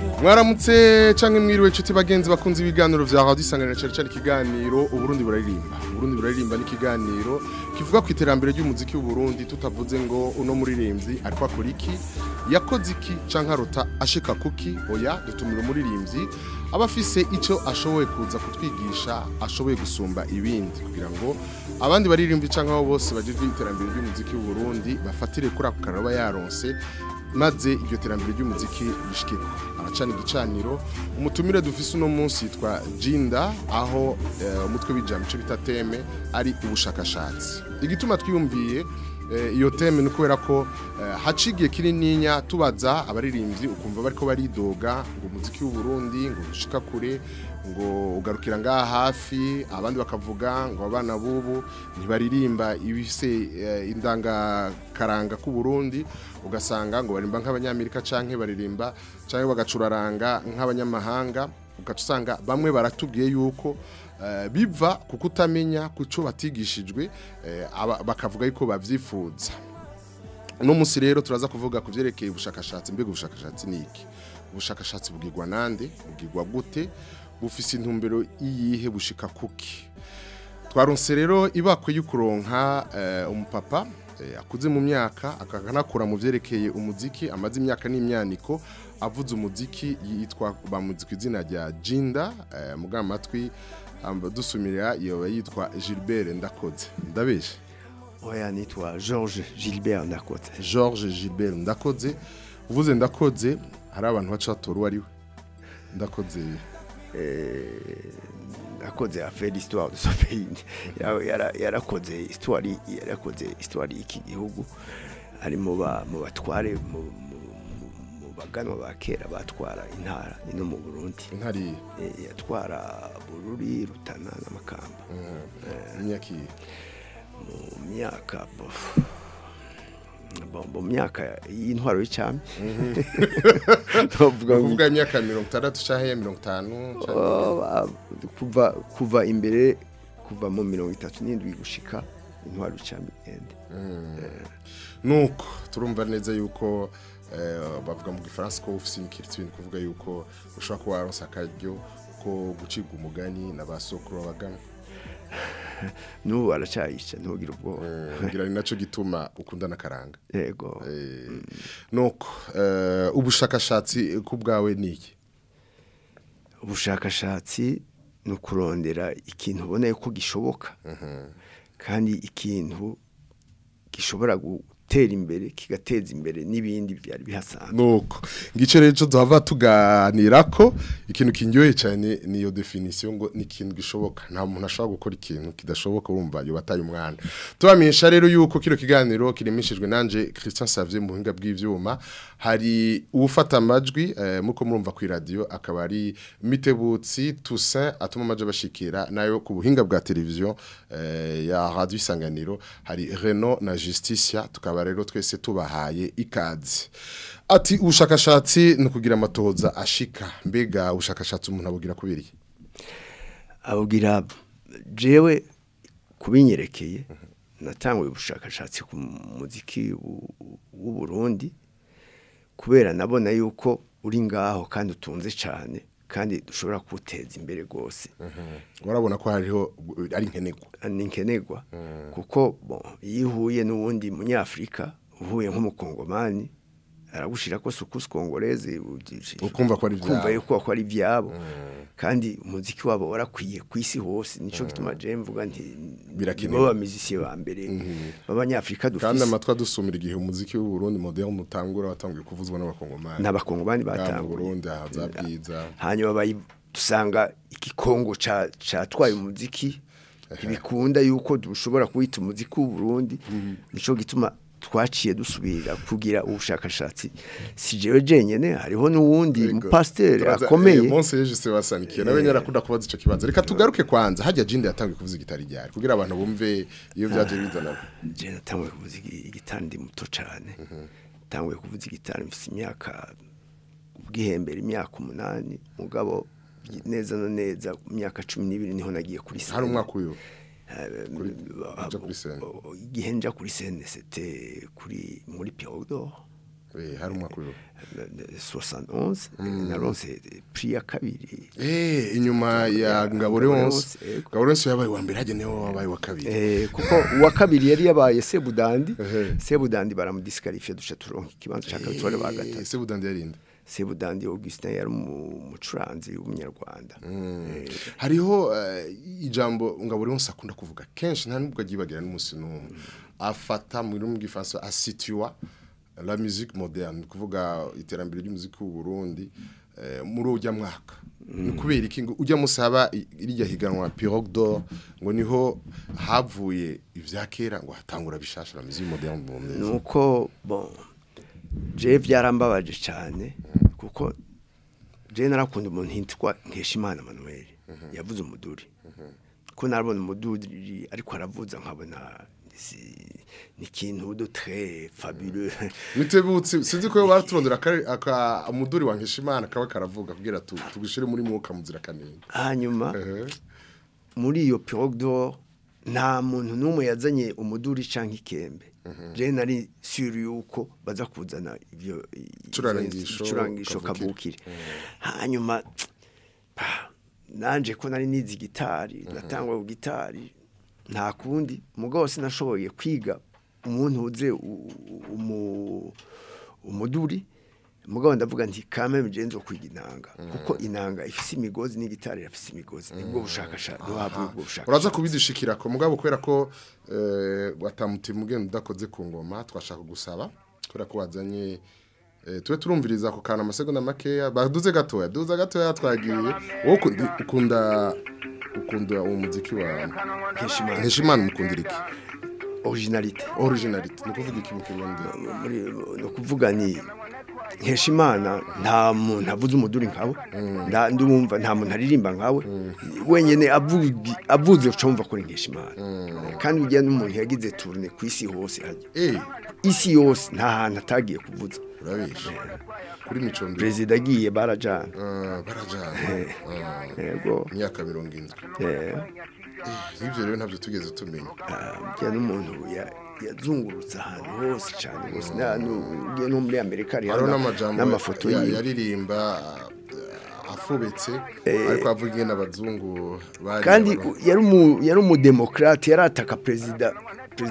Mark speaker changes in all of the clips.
Speaker 1: Mwaramutse canke mwiriwe nshuti bagenzi bakunze ibiganiro vya Radio Isanganiro cyane cyane ikiganiro Uburundi buraririmba. Uburundi buraririmba ni ikiganiro kivuga ku iterambere ry'umuziki w'u Burundi tutavuze ngo uno muririmbyi ariko akora iki, yakoze iki canke arota ashika kuki, oya dutumira umuririmbyi aba afise ico ashoboye kuza kutwigisha ashoboye gusumba ibindi kugira ngo abandi baririmbyi canke abo bose bagizwe iterambere ry'umuziki w'u Burundi bafatire kuri ako karaba yaronse maze iryo terambere ry'umuziki rishikirwa. Aracana igicaniro umutumire dufise uno munsi yitwa Jinda aho umutwe w'ijambo ico bita thème ari ubushakashatsi. Igituma twiyumviye iyo thème ni kubera ko hacigiye kinininya tubaza abaririmbyi ukumva bariko baridoga ngo umuziki w'u Burundi ngo ushika kure ngo ugarukira ngaha hafi, abandi bakavuga ngo abana bubu ntibaririmba ibise indangakaranga ku Burundi, ugasanga ngo barimba nk'abanyamerika canke baririmba canke bagacuraranga nk'abanyamahanga, ugaca usanga bamwe baratubwiye yuko biva kukutamenya kuco batigishijwe, bakavuga yuko bavyifuza. Uno munsi rero turaza kuvuga ku vyerekeye ubushakashatsi. Mbega ubushakashatsi ni iki? Ubushakashatsi bugirwa nande? Bugirwa gute? Bufise intumbero iyihe? Bushika kuki? Twaronse rero ibakwe y'ukuronka umupapa akuze mu myaka akanakura mu vyerekeye umuziki, amaze imyaka n'imyaniko avuze umuziki, yitwa bamuzi ku izina rya Jinda, muga amatwi dusumira yoba yitwa Gilbert Ndakoze. Ndabeshe?
Speaker 2: Oya, nitwa Georges Gilbert Ndakoze.
Speaker 1: Georges Gilbert Ndakoze. Uvuze Ndakoze hari abantu baca batora uwo ari we. Ndakoze
Speaker 2: Ndakoze a fait l'histoire de son pays. Yarakoze histoire, yarakoze histoire y'iki gihugu. Ari mu batware mu baganwa ba kera batwara intara ino mu Burundi.
Speaker 1: Intari
Speaker 2: yatwara Bururi, Rutana n'Amakamba.
Speaker 1: Imyaka iyi?
Speaker 2: Mu myaka bof. Bon, mu myaka y'intwaro y'icami.
Speaker 1: Tuvuga kuvuga imyaka 60 canke 50 canke
Speaker 2: Oh, kuva imbere, kuva mu 37 gushika intwaro y'icami ende.
Speaker 1: Nuko turumva neza yuko bavuga mu gifaransa ko ufise inkiritswe, ni kuvuga yuko ushobora kuba waronse akaryo ko gucibwa umugani na ba sokuru b'abagana.
Speaker 2: N'ubu baracayica, ntugire ubwoba.
Speaker 1: Ngira ni naco gituma ukunda n'akaranga.
Speaker 2: Yego.
Speaker 1: Nuko ubushakashatsi ku bwawe ni iki?
Speaker 2: Ubushakashatsi ni ukurondera ikintu ubona yuko gishoboka, kandi ikintu gishobora gutera imbere kigateza imbere n'ibindi byari bihasanzwe.
Speaker 1: Nuko ngice rero ico duhava tuganirako, ikintu kindyoheye cyane niyo définition ngo ni ikintu gishoboka. Nta muntu ashobora gukora ikintu kidashoboka, urumva yoba ataye umwana. Tubamenyesha rero yuko kino kiganiro kiremeshejwe nanje Christian Savier mu buhinga bw'ivyuma, hari uwufata amajwi muko murumva ku radio akaba ari Mitebutsi Toussaint atuma amajwi bashikira, nayo ku buhinga bwa televiziyo ya Radio Isanganiro hari Renaud na Justicia. Tukaba rero twese tubahaye ikaze. Ati ubushakashatsi ni ukugira amatohoza ashika. Mbega ubushakashatsi umuntu abugira kubera iki?
Speaker 2: Abugira, jewe kubinyerekeye natanguye ubushakashatsi ku muziki w'u Burundi kubera nabona yuko uri ngaho kandi utunze cyane kandi dushobora kuwuteza imbere rwose.
Speaker 1: Warabona ko hariho ari nkenerwa.
Speaker 2: Ni nkenerwa kuko bon, iyo uhuye n'uwundi munyafrika, uhuye nk'umukongomani, aragushira ko soukous congolaise,
Speaker 1: ukumva ko ari
Speaker 2: kumva
Speaker 1: ivyabo.
Speaker 2: Yuko ko ari ivyabo, kandi umuziki wabo warakwiye ku isi hose. Nico gituma je mvuga nti
Speaker 1: Birakenewe.
Speaker 2: nibo bamizisiye ba mbere b'abanyafrika
Speaker 1: Kandi
Speaker 2: dufise.
Speaker 1: amatwi adusumira igihe umuziki w'u Burundi moderne utangura watanguye kuvuzwa n'abakongomani.
Speaker 2: N'abakongomani
Speaker 1: Ngaha mu
Speaker 2: batanguye.
Speaker 1: Burundi aha za Bwiza.
Speaker 2: Hanyuma dusanga igikongo catwaye umuziki, ntibikunda yuko dushobora kuwita umuziki w'u Burundi. Nico gituma twaciye dusubira kugira ubushakashatsi. Si jewe jenyene, hariho n'uwundi mupasiteri akomeye.
Speaker 1: Monse yeje se wasanikiye nawe nyarakunda kubaza ico kibazo. Reka tugaruke kwanza hajya Jinde yatangiye kuvuza gitari ryari kugira abantu bumve iyo byaje bizana.
Speaker 2: Je natanguye kuvuza igitari ndi muto cane. Natanguye kuvuza igitari mfise imyaka ubwihembera imyaka 8, mugabo neza na neza mu myaka 12 niho nagiye kuri
Speaker 1: Hari
Speaker 2: scène.
Speaker 1: umwaka uyu uja kuri scène?
Speaker 2: Igihe nja kuri scène, c'était kuri muri Pirogue d'Or.
Speaker 1: Hari umwaka uyu
Speaker 2: 71 naronse prix ya kabiri
Speaker 1: inyuma ya Ngabo Leonce. Ngabo Leonce yabaye wa mbere hagenewe wabaye wa kabiri
Speaker 2: kuko uwa kabiri yari yabaye Sebudandi. Sebudandi baramudisqualifier duca turonka ikibanza ca kabiri twari bagatatu.
Speaker 1: Sebudandi yarinde
Speaker 2: Sebudandi Augustin yari umucuranzi w'umunyarwanda.
Speaker 1: Hariho ijambo Ngabo Leonce akunda kuvuga kenshi nta nubwo agibagira n'umunsi n'umwe afata mu rurimi rw'igifaransa asitua la musique moderne kuvuga iterambere ry'umuziki w'u Burundi muri ujya mwaka. Ni kubera iki ngo ujya musaba irya higanwa Pirogue d'Or ngo niho havuye ivya kera ngo hatangura bishasha la musique moderne mu Burundi?
Speaker 2: Nuko bon je byarambabaje cyane kuko je narakunda umuntu hitwa Nkeshimana Manuel yavuze umuduri ko narabona umuduri ariko aravuza nkabona ni ikintu de très fabuleux.
Speaker 1: Mitebutse sinzi ko baraturondera aka umuduri wa Nkeshimana kaba karavuga kugira tugishire muri mwuka muzira kanenge.
Speaker 2: Hanyuma muri iyo Pirogue d'Or nta muntu n'umwe yazanye umuduri canke ikembe. Je nari sûr yuko baza kuzana ivyo icurangisho kavukire. Hanyuma nanje ko nari nizi gitari natangwa ku gitari nta kundi mugabo sinashoboye kwiga umuntu uze umuduri mugabo ndavuga nti kame mgenzo kwiga inanga kuko inanga ifise imigozi n'igitari ifise imigozi nibwo bushakashatsi wabwo bushakashatsi
Speaker 1: uraza kubidishikira ko mugabo kwera ko watamutima ugenda udakoze ku ngoma twashaka gusaba kwera ko wazanye tube turumviriza ku kana amasegonda makeya baduze gatoya duza gatoya twagiye wowe ukunda uwo muziki wa
Speaker 2: Nkeshimana.
Speaker 1: Nkeshimana mukundira iki?
Speaker 2: Originalité.
Speaker 1: Originalité ni kuvuga iki mu Kirundi?
Speaker 2: Ni kuvuga ni Nkeshimana nta muntu avuze umuduri nkawe ndumva nta muntu aririmba nkawe wenyene avuze ucumva kuri Nkeshimana kandi ujya n'umuntu yagize tournée ku isi hose hajya isi yose nta hantu atagiye kuvuza.
Speaker 1: Urabisha kuri micondo
Speaker 2: president agiye barajana
Speaker 1: yego imyaka 70 ivyo rero ntabyo tugeze tumenya.
Speaker 2: Ujya n'umuntu yazungurutse ahantu hose cyane gose ugiye no muri Amerika ari n'amafoto
Speaker 1: yaririmba afubetse ariko avuga ingene abazungu bari
Speaker 2: kandi yari umudemokrate yarataka president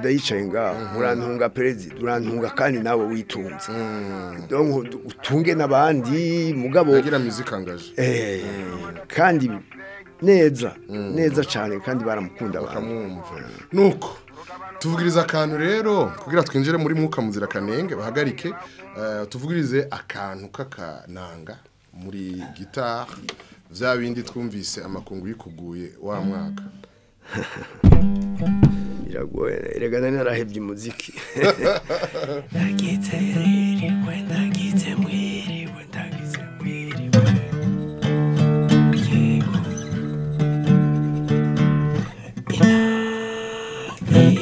Speaker 2: yicaye ngaho urantunga president urantunga kandi nawe witunze donc utunge n'abandi mugabo
Speaker 1: agira musique engagée
Speaker 2: kandi neza neza cyane kandi baramukunda
Speaker 1: bakamwumva. Nuko tuvugiriza akantu rero kugira twinjire muri mwuka muzira kanenge bahagarike tuvugirize akantu kakananga muri guitare vya bindi twumvise amakungu yikuguye wa mwaka.
Speaker 2: Biragoye erega nari narahevye umuziki. Ndagize ririwe ndagize mwiriwe ndagize mwiriwe yego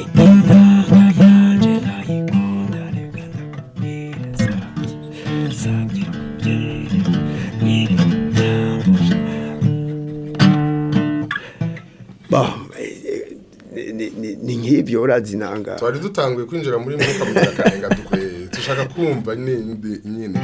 Speaker 2: inanga yanje ndayikunda reka ndakubwira sabye sabye mwiriwe nyambuje. Bah ni nk'ibyo urazi inanga
Speaker 1: twari dutanguye kwinjira muri mwuka muzira kanenga dukwe tushaka kumva nindi nyine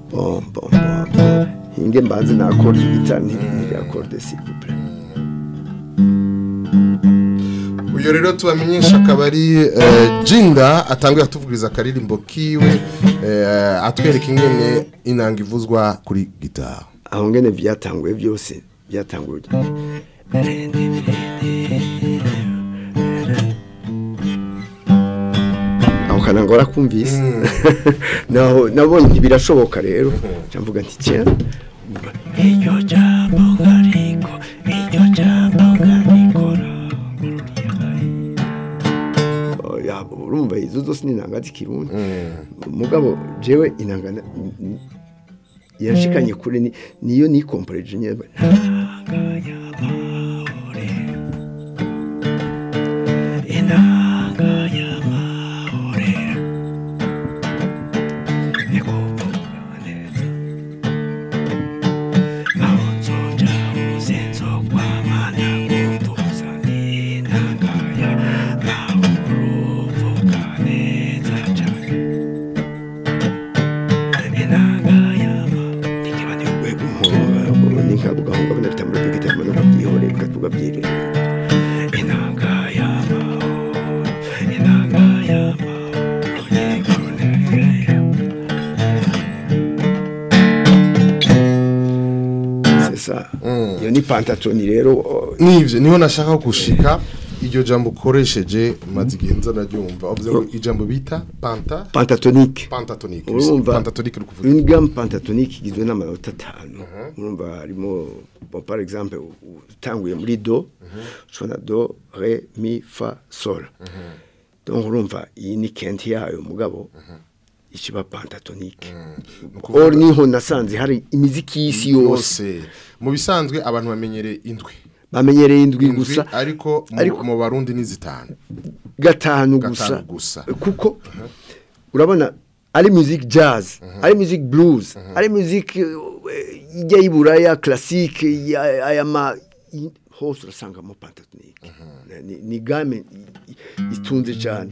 Speaker 2: bon bon bon hinge mbanze na accord guitare ni accord s'il vous plaît.
Speaker 1: Uyo rero tubamenyesha akabari Jinda atanguye atuvugiriza akaririmbo kiwe atwereka ingene inanga ivuzwa kuri guitare.
Speaker 2: Aho ngene byatanguye byose byatanguye aho kanangora kumvise naho nabonye birashoboka rero mvuga nti cye iryo jambo ngariko iryo jambo ngariko ya urumva izo zose ni inanga z'ikirundi mugabo jewe inanga yashikanye kure niyo ni komporeje nyene inanga y'amahore nikuvuga neza aho nzoja hose nzokwama ndakuvuza inanga y'amahore. ça iyo ni pentatonique rero
Speaker 1: nivyo niho nashaka gushika iryo jambo ukoresheje maze igihe nza naryumva uvuze ngo ijambo bita pentatonique pentatonique pentatonique rukuvuga
Speaker 2: une gamme pentatonique igizwe n'amanota atanu urumva harimo bon par exemple utanguye muri do ushobora do ré mi fa sol donc urumva iyi ni quinte yayo mugabo ikiba pentatonique or niho nasanze hari imiziki y'isi yose
Speaker 1: mu bisanzwe abantu bamenyereye indwi
Speaker 2: bamenyereye indwi gusa
Speaker 1: ariko mu Barundi ni zitanu
Speaker 2: gatanu gusa kuko urabona ari musique jazz ari musique blues ari musique ijya y'iburaya classique ayama hose urasangamo pentatonique ni gamme itunze cyane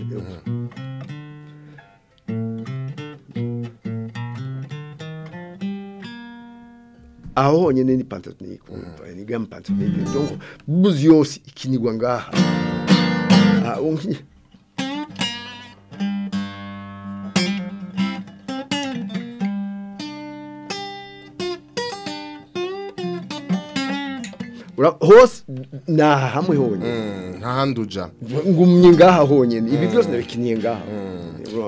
Speaker 2: aho honyine ni pentatonique ni gamme pentatonique donc blues yose ikinirwa ngaha hose na hamwe honyine
Speaker 1: nta handi uja
Speaker 2: ngumye ngaha honyine ibi byose nabikiniye ngaha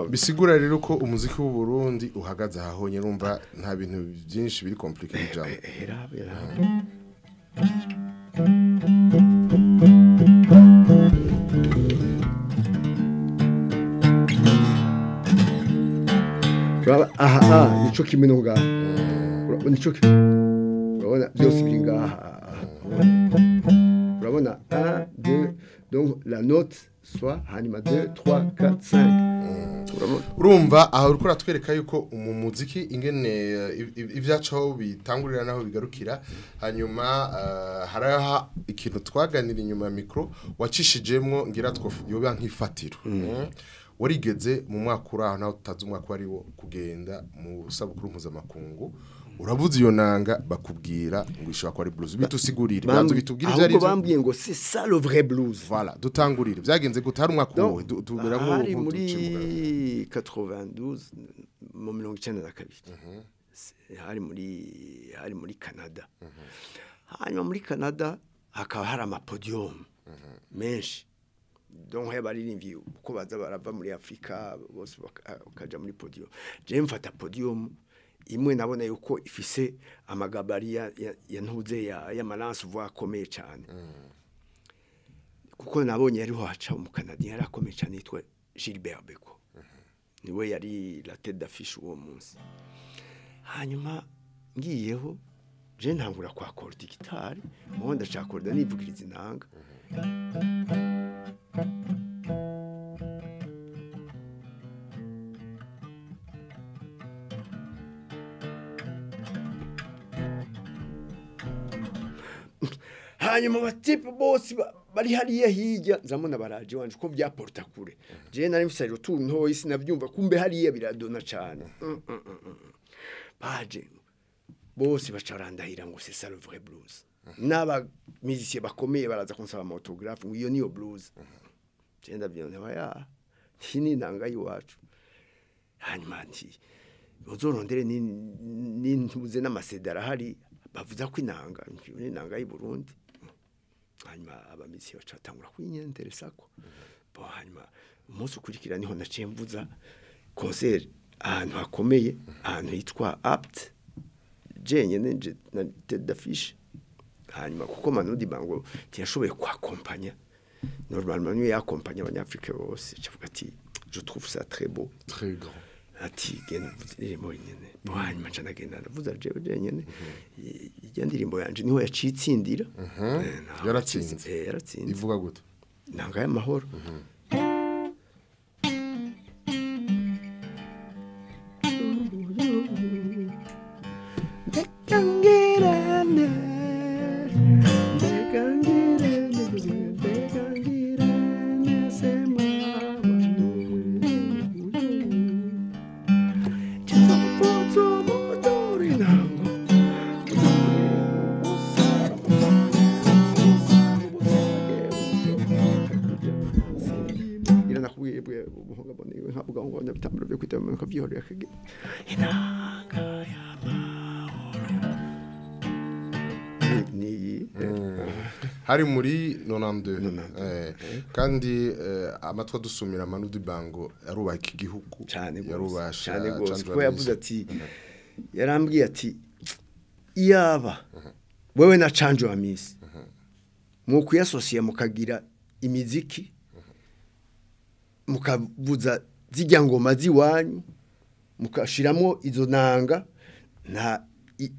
Speaker 1: bisigura rero ko umuziki w'u Burundi uhagaze aha honyine urumva nta bintu byinshi biri compliqué bijamo
Speaker 2: aha nico kimwe no ngaha nico urabona byose biri ngaha urabona 1 2 donc la note soit hanyuma 2 3 4 5
Speaker 1: urumva aho uriko uratwereka yuko mu muziki ingene ivyacaho bitangurira naho bigarukira hanyuma haraha ikintu twaganira inyuma ya micro wacishijemwo ngira yoba nk'ifatiro warigeze mu mwaka uraho naho tutazi umwaka wari wo kugenda mu sabukuru mpuzamakungu uravuze iyo nanga bakubwira ngo ishobora kuba ari blues bitusigurire banzu bitubwire ibyo ari
Speaker 2: byo bambwiye ngo c'est ça le vrai blues
Speaker 1: voilà dutangurire byagenze gute hari umwaka uwo tubera
Speaker 2: nko muri 92 mu 1992 hari muri Canada hanyuma muri Canada hakaba hari ama podium menshi donc abaririmbyi uko baza barava muri Afrika bose bakaja muri podium je mfata podium imwe nabona yuko ifise amagabari ya ntuze ya malance voix akomeye cyane kuko nabonye yariho haca umukanadien yarakomeye cyane yitwa Gilbert Beko niwe yari la tête d'affiche uwo munsi hanyuma ngiyeho je ntangura kwa chord guitare mu ndacakorda nivugiriza inanga hanyuma abatipe bose bari hariya hirya nzamuna baraje wanje ko byaporta kure je nari mfise rero ntoyi sinavyumva kumbe hariya biradona cyane baje bose bacarandahira ngo c'est ça le vrai blues n'aba musiciens bakomeye baraza kunsaba ama autographe ngo iyo niyo blues je ndavyona baya tini nanga yiwacu hanyuma nti uzorondere ni ntuze n'amaseda arahari bavuza ko inanga inanga y'u Burundi hanyuma abamisi bacatangura kwinyenteresako bo hanyuma umunsi ukurikira niho naciye mvuza concert ahantu hakomeye ahantu hitwa Apt jenyene na tête d'affiche hanyuma kuko Manudi Bango ntiyashoboye kwakompanya normalement niwe yakompanya abanyafrika bose cavuga ati je trouve ça très beau
Speaker 1: très grand
Speaker 2: ati genda mvuze nyene bo hanyuma nca ndagenda ndavuza jewe jenyene ijya ndirimbo yanje niho yacitsindira
Speaker 1: yaratsinze
Speaker 2: yaratsinze
Speaker 1: ivuga gute
Speaker 2: nanga y'amahoro Niyi
Speaker 1: hari muri 92 kandi amatwa dusumira Manu Dibango yarubaka igihugu
Speaker 2: yarubasha cyane gose ko yavuze ati yarambwiye ati iyaba wewe na Canjo Hamisi mu kuyasosiye mukagira imiziki mukavuza zijya ngoma ziwanyu mukashiramo izo nanga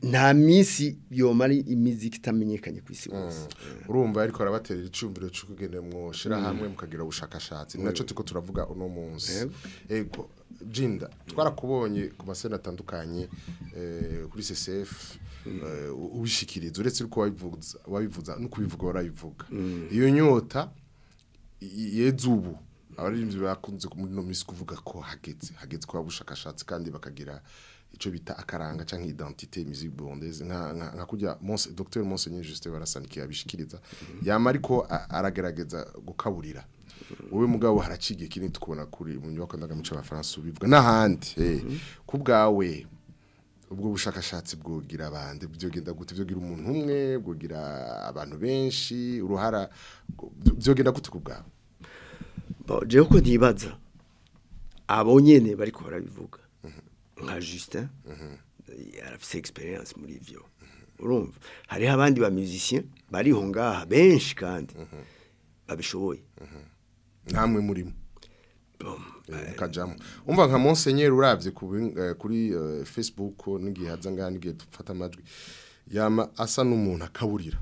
Speaker 2: nta minsi yomari imiziki itamenyekanye ku isi hose.
Speaker 1: Urumva ariko arabaterera icumbiro cyo kugende mwoshira hamwe mukagira ubushakashatsi naco tuko turavuga uno munsi. Ego Jinda twarakubonye ku masena atandukanye kuri CCF ubishikiriza uretse uko wabivuza no kubivuga warabivuga iyo nyota yezubu abaririmbyi bakunze muri no minsi kuvuga ko hageze kwa bushakashatsi kandi bakagira ico bita akaranga canke identité musique burundaise nka kujya Dr Monseigneur Justin Barasaniki yabishikiriza yama ariko aragerageza gukaburira wowe mugabo haracigiye kinini tukubona kuri mu nyubako ndangamico y'Abafaransa ubivuga n'ahandi kubwawe ubwo bushakashatsi bwogira abandi byogenda gute byogira umuntu umwe bwogira abantu benshi uruhara byogenda gute kubwawe?
Speaker 2: Bon jewe ko ntibaza abo nyene bariko barabivuga nka Justin arafise experience muri ivyo urumva hariho abandi ba musiciens bariho ngaha benshi kandi babishoboye
Speaker 1: namwe murimo kajamo umva nka Monseigneur uravye kuri Facebook n'igihe haza ngaha n'igihe dufata amajwi yama asa n'umuntu akaburira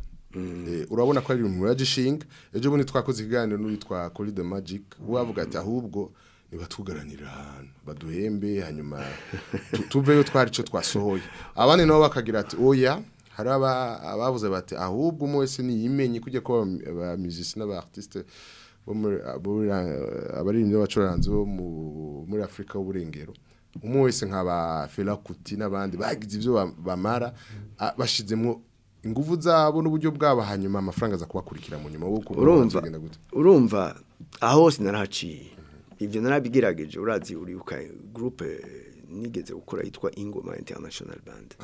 Speaker 1: urabona ko ari ibintu yagishinga ejo bundi twakoze ikiganiro n'uwitwa Colly the Magic wavuga ati ahubwo nibatugaranira ahantu baduhembe hanyuma tuveyo twari ico twasohoye abandi nabo bakagira ati oya hari abavuze bati ahubwo umwe wese niyimenye kujya kuba aba musiciens n'aba artistes bo abaririmbyi b'abacuranzi bo muri Afrika y'uburengero umwe wese nk'aba Fela Kuti n'abandi bagize ivyo bamara bashizemwo inguvu zabo n'uburyo bwabo hanyuma amafaranga aza kubakurikira mu nyuma wo
Speaker 2: urumva aho sinarahaciye ivyo narabigerageje urazi uriuka groupe nigeze gukora yitwa Ingoma International Band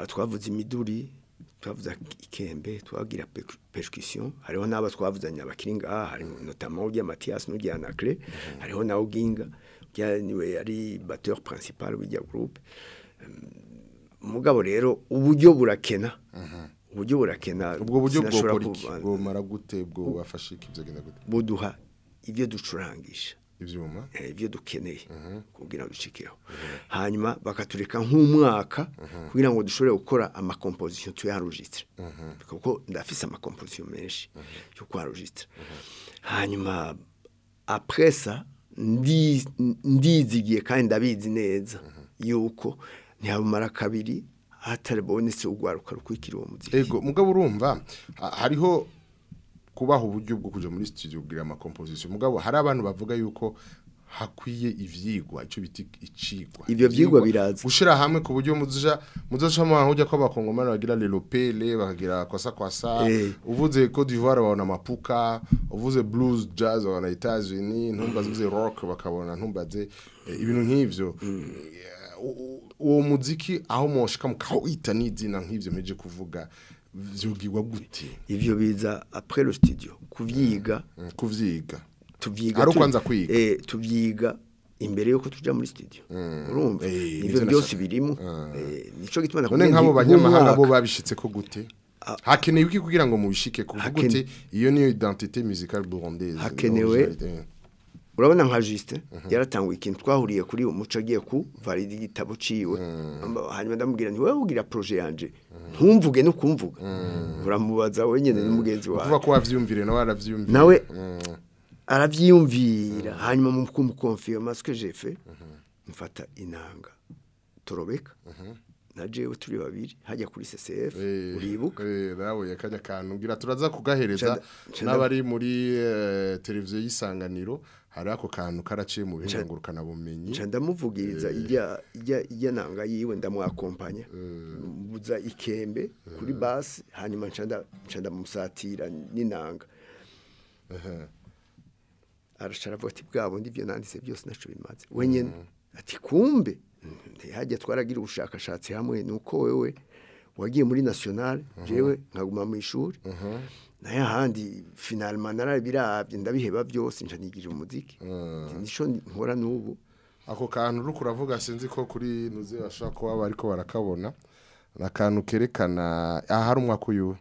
Speaker 2: twavuze imiduri twavuze ikembe twagira percussion hariho n'aba twavuzanye abakiringa hariho notamment ujya Mathias n'ujya Anaclé hariho na Oginga niwe yari batteur principal w'ijya groupe mugabo rero uburyo burakena uburyo burakena
Speaker 1: ubwo buryo bwo bwomara gute bwo bafasha iki byagenda gute
Speaker 2: buduha ibyo ducurangisha
Speaker 1: ivyuma
Speaker 2: ibyo dukeneye kugira dushikeho hanyuma bakatureka nk'umwaka kugira ngo dushobore gukora ama composition tuyaregistre kuko ndafise ama composition menshi yo kwaregistre hanyuma après ça ndizigiye kandi ndabizi neza yuko ntihabumara kabiri hatarabonetse ugwaruka rukwikira uwo muziki.
Speaker 1: Ego mugabo urumva hariho kubaho uburyo bwo kuja muri studio kugira ama composition mugabo hari abantu bavuga yuko hakwiye ivyigwa ico biti icigwa
Speaker 2: ivyo vyigwa biraza
Speaker 1: gushira hamwe ku buryo muzoca mu hujya ko abakongomani bagira lelopele bakagira kwasa kwasa uvuze Cote d'Ivoire babona mapuka uvuze blues jazz babona États-Unis ntumbaze uvuze rock bakabona ntumbaze ibintu nk'ivyo uwo muziki aho moshika mukawita n'izina nk'ivyo meje kuvuga vyugirwa gute
Speaker 2: ivyo biza après le studio kuvyiga
Speaker 1: tuvyiga ari kwanza kwiga
Speaker 2: tuvyiga imbere yuko tuja muri studio urumva ivyo byose birimo nico gituma
Speaker 1: nakubwiye none nk'abo banyamahanga bo babishitse ko gute hakenewe iki kugira ngo mubishike kuvuga gute iyo niyo identité musicale burundaise
Speaker 2: hakenewe urabona nka Justin yaratanguye ikintu twahuriye kuri umuco agiye ku valide igitabo ciwe hanyuma ndamubwira nti wewe ugira projet yanje ntumvuge no kumvuga uramubaza wenyene n'umugenzi wawe
Speaker 1: kuvuga ko wavyumvire nawe aravyumvira
Speaker 2: nawe aravyiyumvira hanyuma mu kumukonfirma ce que j'ai fait mfata inanga torobeka na jewe turi babiri hajya kuri CCF uribuka
Speaker 1: nawe kajya kantu ngira turaza kugahereza n'abari muri televiziyo y'isanganiro hari ako kantu karaciye mu bihingurukana bumenyi
Speaker 2: nca ndamuvugiriza ijya nanga yiwe ndamwakompanya mbuza ikembe kuri bass hanyuma nca ndamusatira n'inanga arasharavuga ati bwabo ndivyo nanditse byose naco bimaze wenyene ati kumbe hajya twaragira ubushakashatsi hamwe nuko wewe Wagiye muri national, jewe nkaguma mu ishuri. Naye ahandi finalement narabiravye ndabiheba byose, nca nigira umuziki. Nico nkora n'ubu.
Speaker 1: Ako kantu uriko uravuga, sinzi ko kuri nuze bashobora kuba bariko barakabona, ni akantu kerekana aha hari umwaka uyuwe.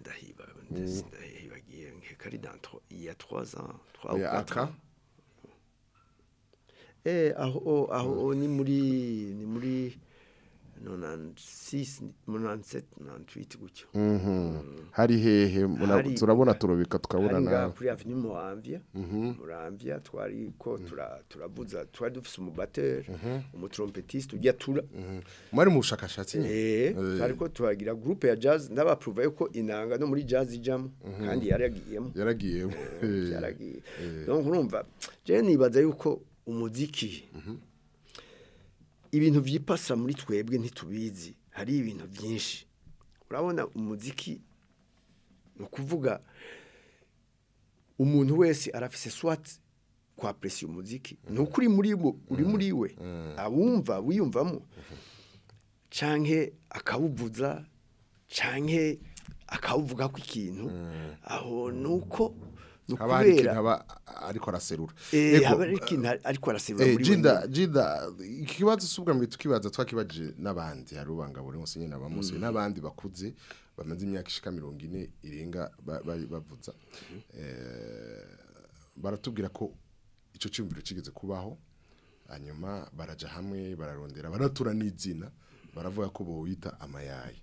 Speaker 2: Ndahiba, ndahibagiye, nkeka ari dans il y a 3 ans, 3 ou 4
Speaker 1: aka
Speaker 2: ans. Aho ni muri 96, 97, 98 gutyo.
Speaker 1: Hari hehe? Turabona, turobika tukabona.
Speaker 2: Hari ngaha
Speaker 1: Nawe
Speaker 2: kuri avenue Muramvya. Muramvya, twari ko turavuza, twari dufise umubatteur, umutrompettiste ujya tura.
Speaker 1: Mwari mu bushakashatsi nyene?
Speaker 2: Twariko turagira groupe ya jazz, ndabaprouva yuko inanga no muri jazz ijamo, kandi yaragiyemo.
Speaker 1: Yaragiyemo.
Speaker 2: Yaragiye. Donc urumva, je nibaza yuko umuziki, ibintu vyipasa muri twebwe ntitubizi, hari ibintu byinshi. Urabona, umuziki ni ukuvuga umuntu wese arafise soit kwapprécier umuziki, ni ukuri muri bo, uri muri we, awumva wiyumvamo, canke akawuvuza, canke akawuvuga ko ikintu aho nuko ni
Speaker 1: Haba hari ikintu
Speaker 2: ukubera
Speaker 1: aba ariko araserura. Ego,
Speaker 2: haba hari ikintu ariko araserura muri we.
Speaker 1: Jinda, Jinda, ikibazo si ubwa mbere tukibaza, twakibajije n'abandi. Hari ubanga buri munsi nyine abamusi n'abandi bakuze bamaze imyaka ishika 40 irenga bavuza. Baratubwira ko ico cyumviro kigeze kubaho, hanyuma baraja hamwe, bararondera, baratura n'izina, baravuga ko bowita Amayayi.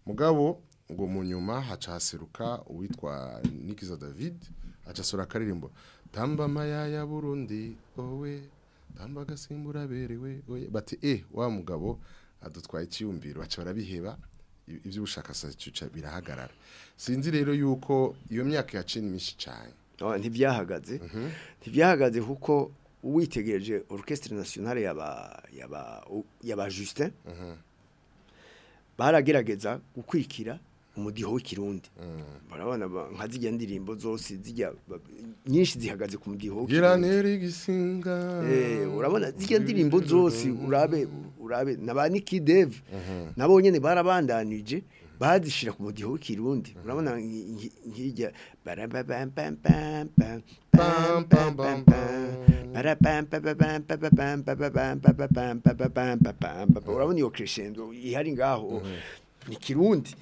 Speaker 1: Mugabo ngo mu nyuma haca haseruka uwitwa Nikiza David, aca asura akaririmbo "Tamba mayaya Burundi owe, tamba gasimbura berewe oye", bati wa mugabo adutwaye icyumviro, baca barabiheba, iby'ubushakashatsi bica birahagarara. Sinzi rero yuko iyo myaka yaciye ni myinshi cyane.
Speaker 2: Oh, ntibyahagaze, ntibyahagaze, kuko witegereje Orchestre Nationale yaba Justin, baragerageza gukurikira umudiho w'ikirundi. Barabona nka zijya ndirimbo zose zijya nyinshi zihagaze ku mudiho
Speaker 1: gira
Speaker 2: w'ikirundi.
Speaker 1: Neri gisinga.
Speaker 2: Urabona zijya ndirimbo zose, urabe na ba Niki Dave nabo nyene barabandanije, bazishira ku mudiho w'ikirundi. Urabona nk'ijya barababam pam pam pam pam pam pam pam barapam pam pam pam pam pam pam pam pam pam pam pam pam. Urabona iyo crescendo ihari ngaho ni kirundi.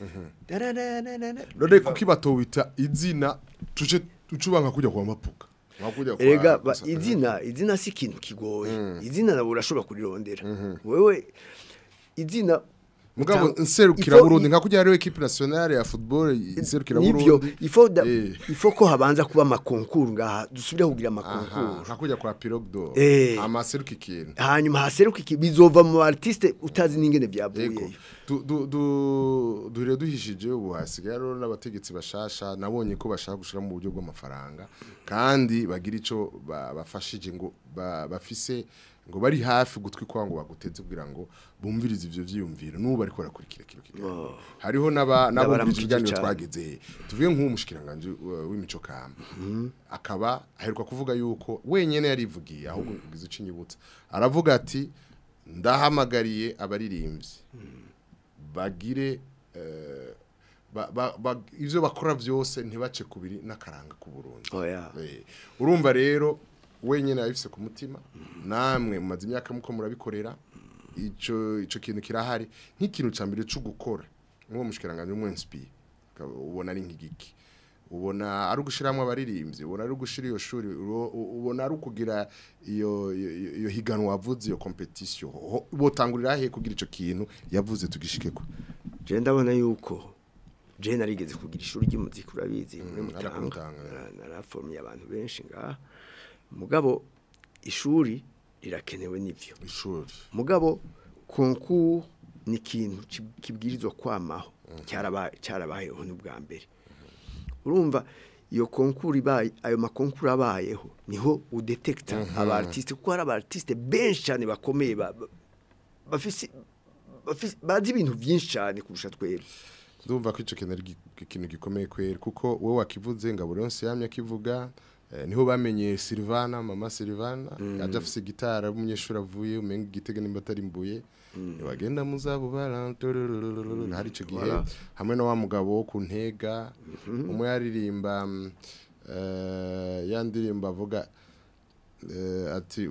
Speaker 2: Darararara.
Speaker 1: None kuki batowita izina, tuje tucubanka kujya kwa mapuka, nka kujya kwa
Speaker 2: Erega izina si ikintu kigoye. Izina nawe urashobora kurirondera wewe izina.
Speaker 1: Mugabo nserukira Burundi, nka kujya hariho équipe nationale ya football iserukira
Speaker 2: Nivyo.
Speaker 1: Burundi.
Speaker 2: Il faut ko habanza kuba amaconcours ngaha, dusubire kugira amaconcours.
Speaker 1: Nka kujya kwa Pirogue d'Or, amaseruka ikintu.
Speaker 2: Hanyuma haseruka iki, bizova mu artiste utazi n'ingene byavuye.
Speaker 1: Ego. Du du du duhire duhishije, ubu hasigaye rero n'abategetsi bashasha, nabonye ko bashaka gushira mu buryo bw'amafaranga kandi bagira ico bafashije, ngo bafise ngo bari hafi gutwi kwa ngo baguteze kugira ngo bumvirize ivyo vyiyumviro. N'ubu bariko barakurikira kino kiganiro, hariho n'aba nabo
Speaker 2: Ndabaramukije
Speaker 1: ikiganiro
Speaker 2: cane.
Speaker 1: twageze. Tuvuge nk'uwo mushikiranganje w'imico kama, akaba aheruka kuvuga yuko wenyene yarivugiye, ahubwo ugize ico inyibutsa, aravuga ati: "Ndahamagariye abaririmbyi bagire ivyo bakora vyose ntibace kubiri n'akaranga ku Burundi."
Speaker 2: Oya.
Speaker 1: Urumva rero wenyene abifise ku mutima, namwe mumaze imyaka muko murabikorera, ico kintu kirahari nk'ikintu ca mbere co gukora. Nk'uwo mushikiranganje w'umwensipiye, ubona ari nk'igiki? Ubona ari ugushiramwo abaririmbyi? Ubona ari ugushira iyo shuri? Ubona ari ukugira iyo higanwa wavuze, iyo compétition? Botangurira he kugira ico kintu yavuze tugishikeko?
Speaker 2: Je ndabona yuko je narigeze kugira ishuri ry'umuziki, urabizi, muri Mutanga.
Speaker 1: Mutanga.
Speaker 2: Naraformiye abantu benshi ngaha. Mugabo ishuri rirakenewe nivyo.
Speaker 1: Ishuri.
Speaker 2: Mugabo concours ni ikintu kibwirizwa kwamaho, cyarabayeho n'ubwa mbere. Urumva iyo concours ibaye, ayo maconcours abayeho, niho udetecta aba artiste, kuko hari aba artiste benshi cyane bakomeye, bafise bazi ibintu byinshi cyane kurusha twebwe.
Speaker 1: Ndumva ko ico kintu ari ikintu gikomeye kwera, kuko wowe wakivuze, Ngabo Leonce yamye akivuga. Niho bamenye Silvana, mama Silvana yaje afise gitara umunyeshuri avuye umenga igitega nimba atari mbuye wagenda muzabo hari ico gihe hamwe na wa mugabo wo ku ntega umwe yaririmba yandirimba avuga ati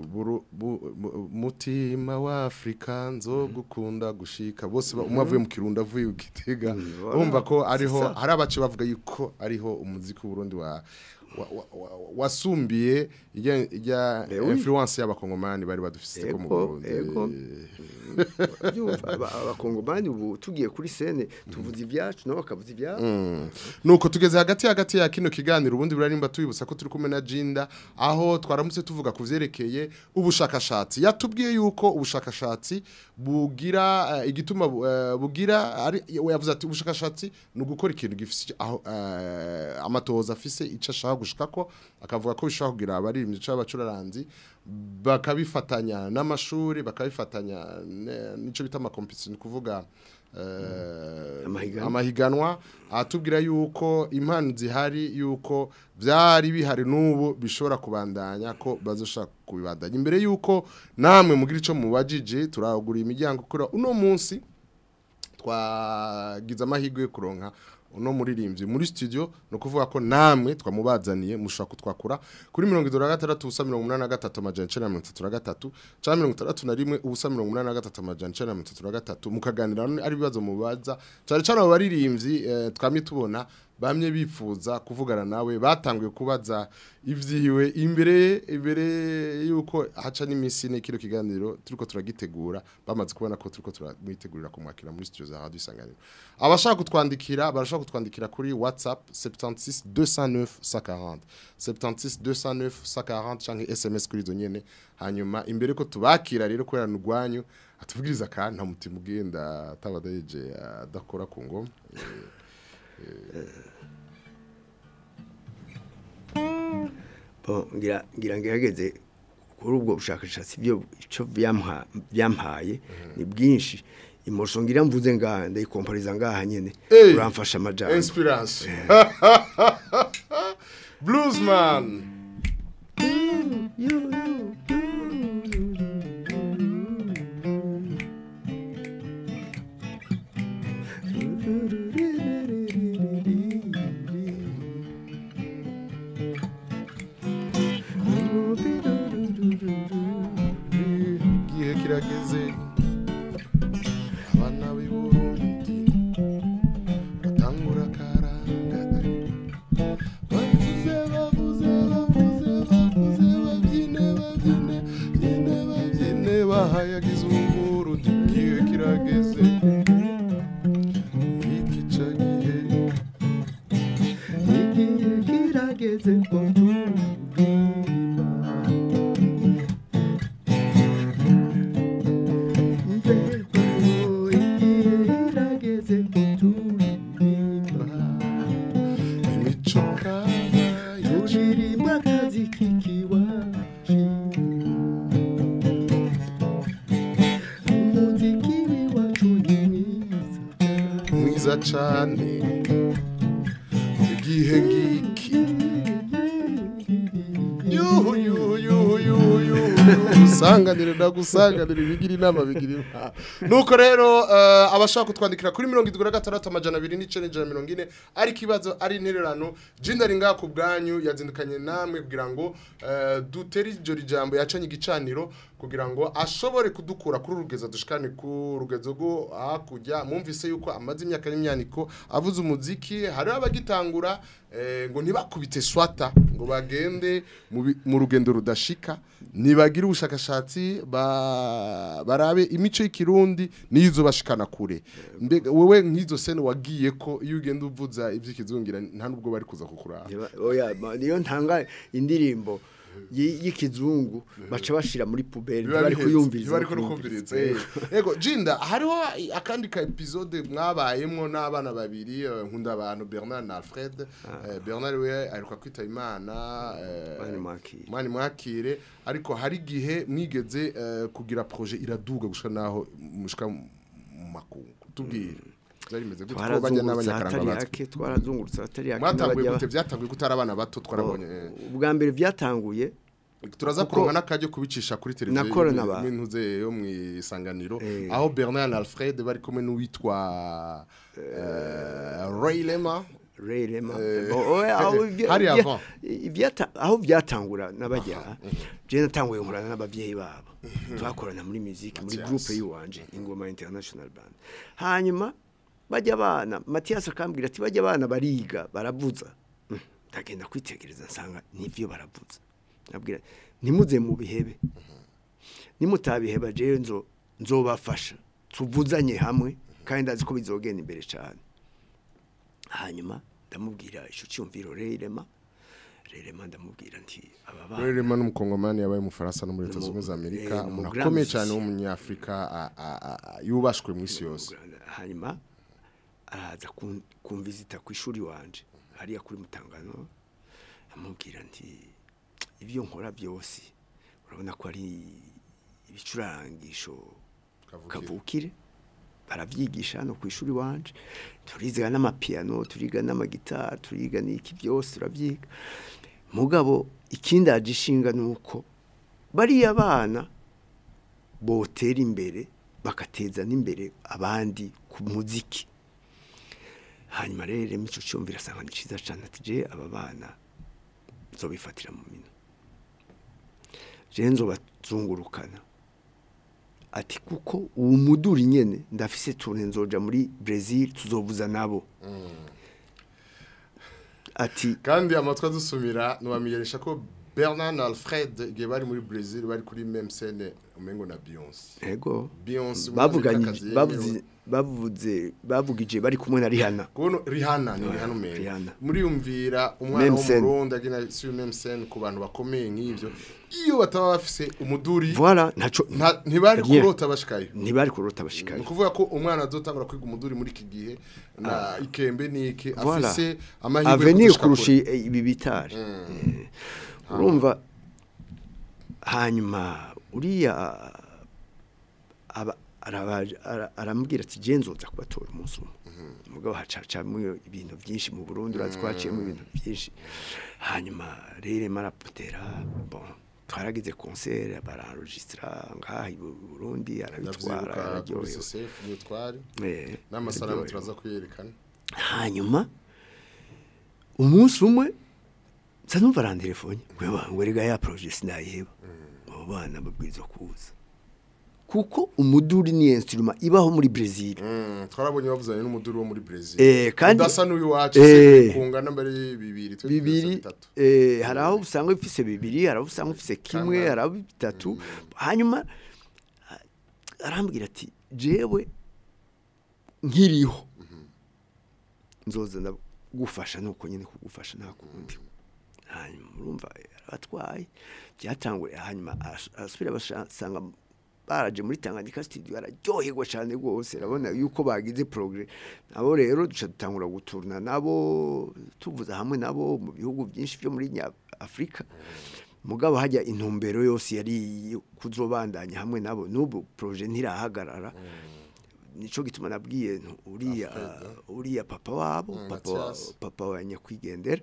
Speaker 1: mutima wa Afrika nzogukunda gushika bose umwe avuye mu Kirundo avuye mu Gitega urumva ko ariho hari abace bavuga yuko ariho umuziki w'u Burundi wa wasumbiye ijya influence y'abakongomani bari badufise ko mu Burundi.
Speaker 2: Abakongomani ubu tugiye kuri scène tuvuze ibyacu nabo bakavuza ibyabo.
Speaker 1: Nuko tugeze hagati ya kino kiganiro ubundi burarimba tubibutsa ko turi kumwe na Jinda aho twaramutse tuvuga kuvyerekeye ubushakashatsi. Yatubwiye yuko ubushakashatsi bugira igituma bugira ari yavuze ati ubushakashatsi ni ugukora ikintu gifise aho amatoza afise ico ashaka gushikako, akavuga ko bishobora kugira abaririmbyi cyangwa abacuraranzi bakabifatanya n'amashuri bakabifatanya nico bita amakompetition kuvuga amahiganwa. Atubwira yuko impano zihari yuko byari bihari n'ubu bishobora kubandanya ko bazoshaka kubibandanya. Imbere yuko namwe mugira ico mubajije turagura imiryango kuri uno munsi twagize amahirwe yo kuronka uno muririmbyi muri studio, no kuvuga ko namwe twamubazaniye mushaka kutwakura kuri 76 ubusa 83 amajana 933 cyangwa 61 ubusa 83 amajana 933 mukaganira ari bibazo mubaza cyane cyane abaririmbyi twamye tubona bamye bifuza kuvugana nawe batanguye kubaza ivyiwe imbere yuko haca n'imisi ne kino kiganiro turiko turagitegura bamaze kubona ko turiko turamwitegurira kumwakira muri studio za Radio Isanganiro. Abashaka kutwandikira barashaka kutwandikira kuri WhatsApp 76 209 140 76 209 140 canke SMS kuri izo nyene. Hanyuma imbere ko tubakira rero kubera nugwanyu atubwiriza kandi nta mutima ugenda atabadayeje adakora ku ngoma.
Speaker 2: Bon, ngira ngerageze kuri ubwo bushakashatsi byo ico byampaye ni bwinshi. Imosho ngira mvuze ngaha ndayikompariza ngaha nyene uramfasha amajambo
Speaker 1: inspiration. Bluesman. Igihe kirageze abana b'i Burundi batangura karanga bavuze bavuze bavuze bavuze babyine babyine byine babyine bahayagiza Uburundi. Igihe kirageze iki gihe
Speaker 2: igihe kirageze ko
Speaker 1: cyane igihe ngiki yuhu yuhu yuhu yuhu usanganire ndagusanganire bigira inama bigira inama. Nuko rero abashaka kutwandikira kuri 76 209 ari kibazo ari intererano Jinda ringa ku bwanyu yazindukanye namwe kugira ngo dutere iryo jambo yacanye igicaniro kugira ngo ashobore kudukura kuri rugeza dushikane ku rugezo rwo hakujya. Mumvise yuko amaze imyaka n'imyaniko avuze umuziki hari abagitangura ngo ntibakubite swata ngo bagende mu rugendo rudashika nibagira ubushakashatsi barabe imico y'ikirundi nizo bashikana kure. Mbega wewe nk'izo sene wagiye ko iyo ugenda uvuza ivy'ikizungira nta nubwo bari kuza kukuraba.
Speaker 2: Oya niyo ntanga indirimbo y'ikizungu baca bashira muri poubelle bari kuyumviriza
Speaker 1: bari kurukumviriza. Yego Jinda hariho akandi ka episode mwabayemwo n'abana babiri nkunda abantu Bernard na Alfred. Bernard we aheruka kwita Imana mani mwakire ariko hari gihe mwigeze kugira projet iraduga gushika naho mushika mu makungu tubwire. Byari bimeze gute ko bajya n'abanyakaranga
Speaker 2: batwe? Twarazungurutse atari yake.
Speaker 1: Mwatanguye gute? Byatanguye gutara abana bato twarabonye.
Speaker 2: Ubwa mbere byatanguye
Speaker 1: turaza kuronka n'akajyo kubicisha kuri televiziyo n'intuze yo mu isanganiro aho Bernard na Alfred bari kumwe n'uwitwa Ray Lema.
Speaker 2: Ray Lema.
Speaker 1: Hari avant
Speaker 2: aho byatangura n'abajya je natanguye nkorana n'abavyeyi babo twakorana muri music muri groupe yiwanje Ingoma International Band. Hanyuma bajya abana Mathias akambwira ati bajya abana bariga baravuza. Ndagenda kwitegereza nsanga nivyo baravuza. Nabwira ntimuze mu bihebe, nimutabiheba jewe nzobafasha tuvuzanye hamwe kandi ndazi ko bizogenda imbere cyane. Hanyuma ndamubwira ico cyumviro Ray Lema ndamubwira nti aba bana
Speaker 1: Ray Lema n'umukongomani yabaye mu Faransa no muri Leta Zunze za Amerika, umuntu akomeye cyane w'umunyafrika yubashwe mu isi yose.
Speaker 2: Hanyuma araza kumvisita ku ishuri wanje hariya kuri Mutangano, amubwira nti ibyo nkora byose urabona ko ari ibicurangisho kavukire baravyigisha no kwishuri wanje, turiga n'amapiano, turiga n'amagitari, turiga n'iki byose turavyiga. Mugabo ikindi agishinga nuko bari abana botera imbere bakateza n'imbere abandi ku muziki. Hanyuma rero mico cyumvira sanga ni ciza cyane ati je aba bana nzobifatira mu mino, je nzobazungurukana ati kuko uwo muduri nyene ndafise tourne nzoja muri Brazil tuzovuza nabo. Ati
Speaker 1: kandi amatwa dusumira nobamenyesha ko Bernard na Alfred igihe bari muri Brazil bari kuri même scène umengo na Beyoncé.
Speaker 2: Ego
Speaker 1: Beyoncé
Speaker 2: bavuganye bavugije bari kumwe na Rihanna.
Speaker 1: Kuno Rihanna ni Rihanna umengo muri yumvira umwana w'umurundi agina sur même scène ku bantu bakomeye nk'ivyo iyo bataba bafise umuduri
Speaker 2: voilà ntaco
Speaker 1: ntibari kurota bashikayo,
Speaker 2: ntibari kurota bashikayo.
Speaker 1: Ni kuvuga ko umwana azotangura kwiga umuduri muri iki gihe na ikembe niki afise amahirwe
Speaker 2: avenir kurusha ibi bitari. Urumva hanyuma uriya arambwira ati je nzoza kubatora umunsi umwe. Mugabo hacacamwe ibintu byinshi mu Burundi, urazi kwaciyemo ibintu byinshi. Hanyuma rero marapotera bon twaragize concert baranregistra ngaha i Burundi arabitwara
Speaker 1: araryohewe n'amasanamu turaza kuyerekana.
Speaker 2: Hanyuma umunsi umwe nsa numva arantelefone ngo rega ya projet sinayiheba, abo bana babwirizwa kuza kuko umuduri ni instrument ibaho muri Brazil.
Speaker 1: Twarabonye bavuzanye n'umuduri wo muri Brazil
Speaker 2: kandi
Speaker 1: udasa n'uyu wacu se kungana mbere bibiri
Speaker 2: bitatu. Hari aho usanga ifise bibiri, hari aho usanga ifise kimwe, hari aho bitatu. Hanyuma arambwira ati jewe nkiriho nzoza ndagufasha nuko nyine kugufasha nta kundi. Hanyuma urumva abatwaye byatangure. Hanyuma asubira basanga baraje muri Tanganyika studio araryoherwa cyane rwose, arabona yuko bagize progrès. Nabo rero duca dutangura guturna nabo tuvuza hamwe nabo mu bihugu byinshi byo muri Afrika. Mugabo hajya intumbero yose yari kuzobandanya hamwe nabo, n'ubu projet ntirahagarara. Nico gituma nabwiye uriya papa wabo, papa wa nyakwigendera,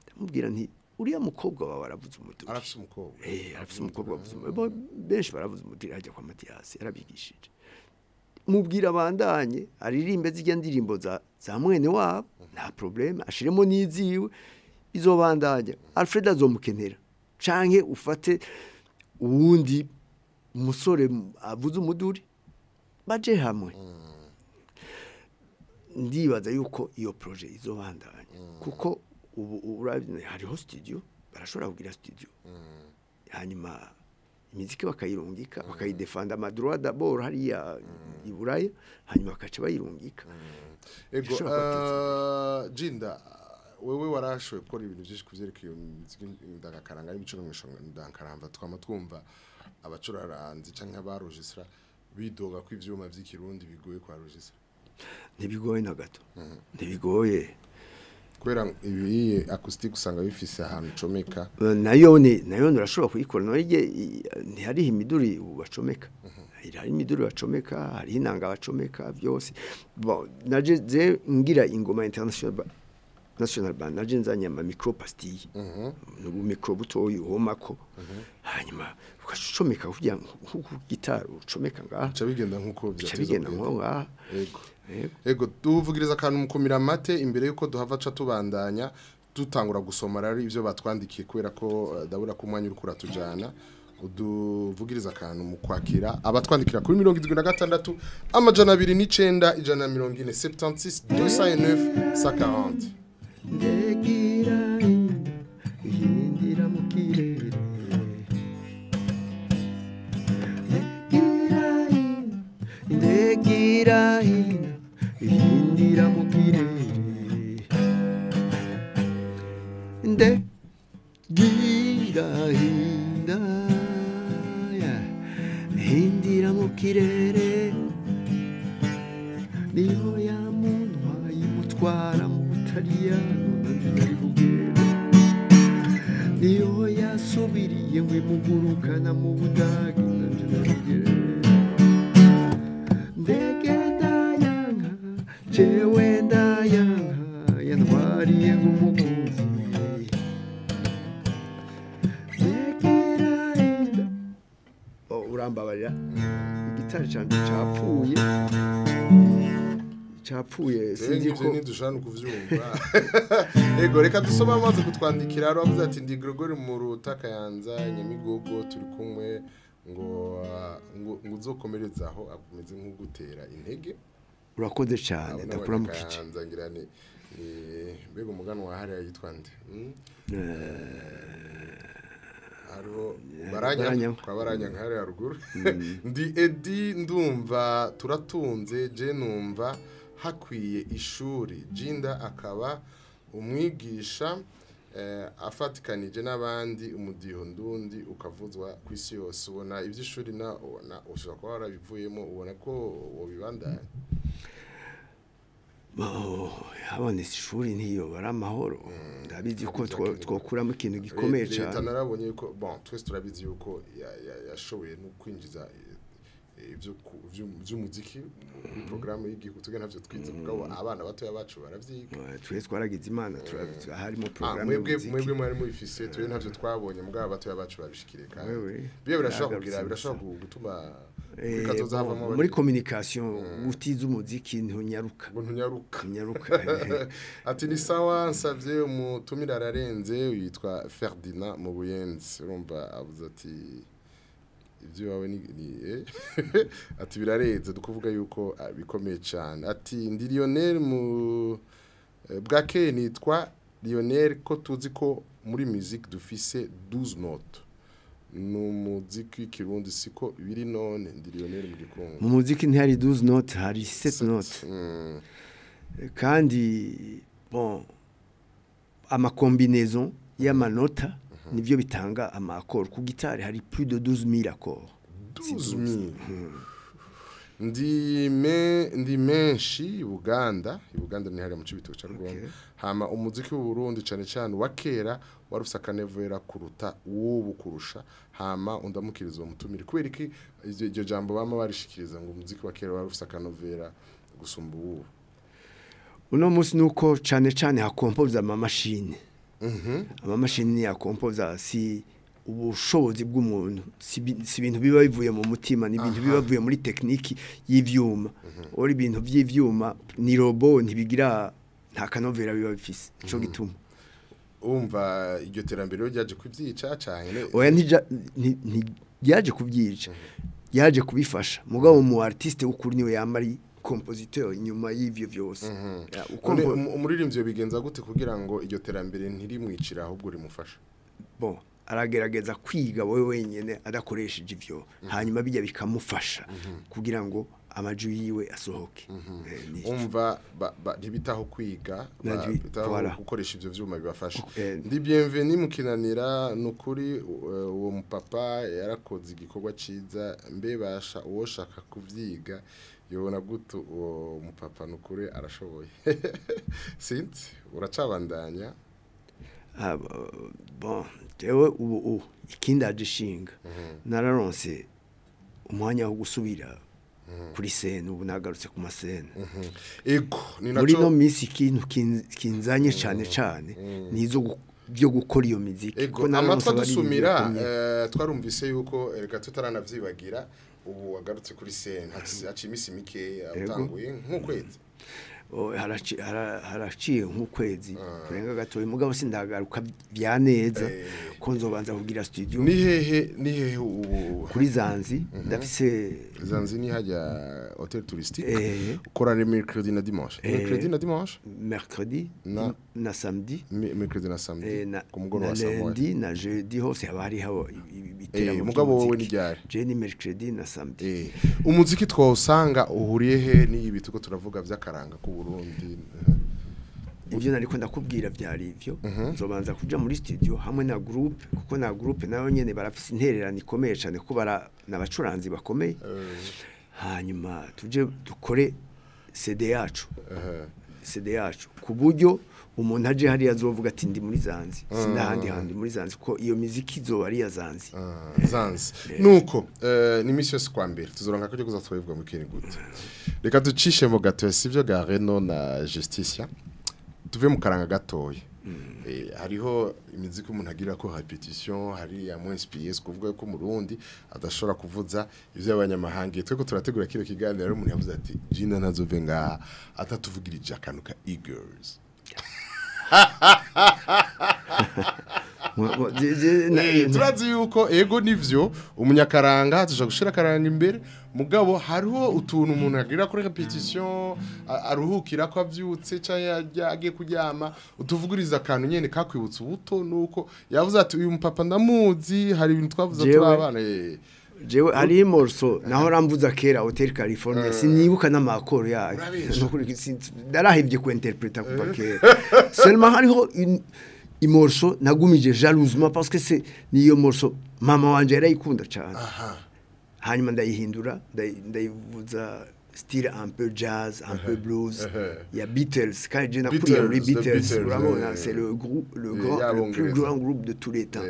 Speaker 2: ndamubwira nti uriya mukobwa wawe aravuze umuduri.
Speaker 1: Arafise umukobwa.
Speaker 2: Arafise umukobwa avuze umuduri. Benshi baravuze umuduri hajya kwa Mathias yarabigishije. Mubwira abandanye aririmbe zijya ndirimbo za mwene wabo nta problème, ashiremo niziwe izobandanya. Alfred azomukenera canke ufate uwundi musore avuze umuduri baje hamwe. Ndibaza yuko iyo projet izobandanya kuko ubu hariho studio, barashobora kugira studio. Hanyuma imiziki bakayirungika, bakayidefanda amadroit d'abord hariya i Buraya, hanyuma bakaca bayirungika.
Speaker 1: Ego Jinda wewe warashoye gukora ibintu byinshi kuvyerekeye imiziki ndagakaranga n'imico ndangakaranga, twama twumva abacuraranzi canke abarogistra bidoga ko ivyuma vy'ikirundi bigoye kwa rogistra.
Speaker 2: Ntibigoye na gato. Ntibigoye.
Speaker 1: Kubera ibi acoustic usanga bifise ahantu comeka.
Speaker 2: Nayo ni nayo urashobora kuyikora no ntihariho imiduri bacomeka. Hari imiduri bacomeka, hari inanga bacomeka byose. Bon, naje je ngira ingoma international national band naje nzanye ama micro pastille. N'ubu micro butoyi uhomako. Hanyuma ukacomeka kugira nko gitari ucomeka ngaha.
Speaker 1: Bica bigenda nkuko
Speaker 2: Bica bigenda nko ngaha.
Speaker 1: Yego.
Speaker 2: Yego.
Speaker 1: Ego tuvugiriza akantu mukumira amate imbere yuko duhava ca tubandanya dutangura gusoma rero ivyo batwandikiye kubera ko ndabura ko umwanya uriko uratujana uduvugiriza akantu mu kwakira abatwandikira kuri 76 209 140 76 209 140.
Speaker 2: Ndegira inda ihindira mu kirere. Ndegira inda, ndegira inda ihindira mu kirere. Ndegira inda yeah, ihindira mu kirere. Niyo yamuntwaye imutwara mu Butaliyano nanje nari bugere. Niyo yasubiriye ngo imugurukana mu Budage nanje nari bugere. Ndege ndayanka jewe ndayanka yantwariye nk'umukunzi. Ndegera inda. Oh, urambabarira igitari canje capfuye capfuye
Speaker 1: sinzi ko ntidushobora no kuvyumva. Ego reka dusome amaze kutwandikira aravuze ati ndi Gregory mu Rutakayanza Nyamigogo turi kumwe ngo ngo ngo uzokomerezaho akomeze nk'ugutera intege.
Speaker 2: Urakoze cyane ndakuramukije.
Speaker 1: Kayanza ngira ni mbega umugano wa hariya yitwa nde? Hariho baranya kwa baranya nka hariya ruguru. Ndi Edi ndumva turatunze je numva hakwiye ishuri Jinda akaba umwigisha afatikanije n'abandi umudiho ndundi ukavuzwa ku isi yose. Ubona iby'ishuri na ubona ushobora kuba warabivuyemo ubona ko wobibandanya.
Speaker 2: Oh, habonetse ishuri ntiyobara amahoro. Ndabizi ko twokuramo ikintu gikomeye
Speaker 1: Leta
Speaker 2: cyane.
Speaker 1: narabonye yuko bon twese turabizi yuko yashoboye no kwinjiza ibyo by'umuziki muri programme y'igihugu tuge ntavyo twize mugabo abana batoya bacu baravyiga.
Speaker 2: Twese twaragize Imana harimo programme
Speaker 1: mwebwe
Speaker 2: y'umuziki.
Speaker 1: Mwebwe mwari mubifise twe ntavyo twabonye mugabo abatoya bacu babishikire kandi
Speaker 2: Wewe,
Speaker 1: biyo birashobora
Speaker 2: yagarutse
Speaker 1: kugira
Speaker 2: gusa.
Speaker 1: birashobora gutuma muri kazoza havamo
Speaker 2: Muri communication utize umuziki ntunyaruka.
Speaker 1: ngo ntunyaruka.
Speaker 2: Ntunyaruka.
Speaker 1: Ati ni sawa nsavye umutumira ararenze yitwa Ferdinand mu Buyenzi urumva avuze ati ibyo wawe ni ati birarenze dukuvuga yuko bikomeye cyane. Ati ndi Lionel mu bwake nitwa Lionel ko tuzi ko muri musique dufise 12 notes n'umuziki w'ikirundi siko biri none ndi Lionel mu Gikongo.
Speaker 2: Mu muziki ntihari 12 notes hari 7 notes. Kandi bon ama combinaison y'amanota nivyo bitanga ama accords. Ku gitari hari plus de 12000 accords.
Speaker 1: 12000. Ndi menshi Uganda, Uganda ni hariya mu Cibitoke ca Rugombo.
Speaker 2: Okay.
Speaker 1: Hama umuziki w'u Burundi cane cane wa kera wari ufise akanevera kuruta uw'ubu kurusha. Hama undamukiriza uwo mutumire kubera iki iryo jambo bama barishikiriza ngo umuziki wa kera wari ufise akanovera gusumba uw'ubu.
Speaker 2: Uno munsi nuko cane cane hakompoza ama machine. Ama machine yakompoza si ubushobozi bw'umuntu, si ibintu biba bivuye mu mutima, ni ibintu biba bivuye muri technique y'ivyuma. Ori ibintu by'ivyuma ni robot ntibigira nta kanovera biba bifise. Ico gituma
Speaker 1: Umva iryo terambere ryaje kuvyica canke
Speaker 2: oya ntiyaje kubyica, yaje kubifasha. Mugabo mu artiste w'ukuri niwe yama ari compositeur inyuma y'ivyo vyose.
Speaker 1: Umuririmbyi bigenza gute kugira ngo iryo terambere ntirimwicira ahubwo rimufasha?
Speaker 2: Bon, aragerageza kwiga wewe wenyene adakoresheje ivyo, hanyuma bijya bikamufasha kugira ngo amajwi yiwe asohoke.
Speaker 1: Umva ntibitaho kwiga, bitaho gukoresha ivyo vyuma bibafasha. Ndi bienvenue mukinanira nukuri uwo mupapa yarakoze igikorwa ciza mbebasha uwoshaka kuvyiga Yobona gute uwo mupapa nukuri arashoboye. Sinzi uracabandanya.
Speaker 2: Bon, jewe ubu ikindi agishinga nararonse umwanya wo gusubira kuri scène, ubu nagarutse ku mascène.
Speaker 1: Ego ni naco
Speaker 2: muri no misi ikintu kinzanye cyane cyane nizo byo gukora iyo miziki.
Speaker 1: Ko amatwa dusumira twarumvise yuko erega tutaranavyibagira ubu wagarutse kuri scène haci imisi mike utanguye nk'ukwezi.
Speaker 2: Haraciye nk'ukwezi kurenga gatoya, mugabo sindagaruka bya neza ko nzobanza kugira studio.
Speaker 1: Ni hehe ubu?
Speaker 2: Kuri Zanzi ndafise
Speaker 1: Zanzi ni hajya hotel touristique. Ukora le mercredi na dimanche. Mercredi na dimanche?
Speaker 2: Mercredi na samedi.
Speaker 1: Mercredi na samedi. Ku mugoroba
Speaker 2: saa moya. Lundi na jeudi hose haba hariho ibiteramo.
Speaker 1: Mugabo wowe ni ryari?
Speaker 2: Je ni mercredi na samedi.
Speaker 1: Umuziki twawusanga uhuriye he n'ibi tuko turavuga vy'akaranga ku Burundi?
Speaker 2: Ibyo nariko ndakubwira byari ivyo. Nzobanza kuja muri studio hamwe na groupe, kuko na groupe nayo nyene barafise intererano ikomeye cyane kuko n'abacuranzi bakomeye. Hanyuma tuje dukore CD yacu. CD yacu ku buryo umuntu aje hariya azovuga ati ndi muri Zanzi, sindahandi handi muri Zanzi, ko iyo miziki izoba ari ya Zanzi.
Speaker 1: Zanzi. Nuko ni misi yose kwa mbere tuzoronka ko kuza twabivuga mu kindi gute. Reka ducishe mu gato sivyo ga Reno na Justicia. Tuve mu karanga gatoya. Hariho imiziki umuntu agira ko repetition, hari amwe SPS kuvuga ko murundi adashobora kuvuza ivyo abanyamahanga. Tweko turategura kino kiganiro umuntu yavuze ati Gina ntazove ngaha atatuvugirije akantu ka Eagles. Turazi yuko ego nivyo umunyakaranga tuja gushira karanga imbere, mugabo hariho utuntu umuntu agira kuri repetition aruhukira ko avyutse cyangwa agiye kuryama, utuvuguriza akantu nyene kakwibutsa ubuto. Nuko yavuze ati uyu mupapa ndamuzi, hari ibintu twavuze turabana.
Speaker 2: Jewe ari morceau naho ramvuza kera Hotel California, sinibuka n'amakoro yayo, narahevye ku interpreta kuva kera. Seulement hariho imorceau nagumije jalousement parce que c'est niyo morceau mama wanje yarayikunda cyane. Hanyuma ndayihindura ndayivuza style un peu jazz, un peu blues. Il y a Beatles, quand j'ai nakuriye muri Beatles, urabona c'est le groupe le grand le plus grand groupe de tous les temps.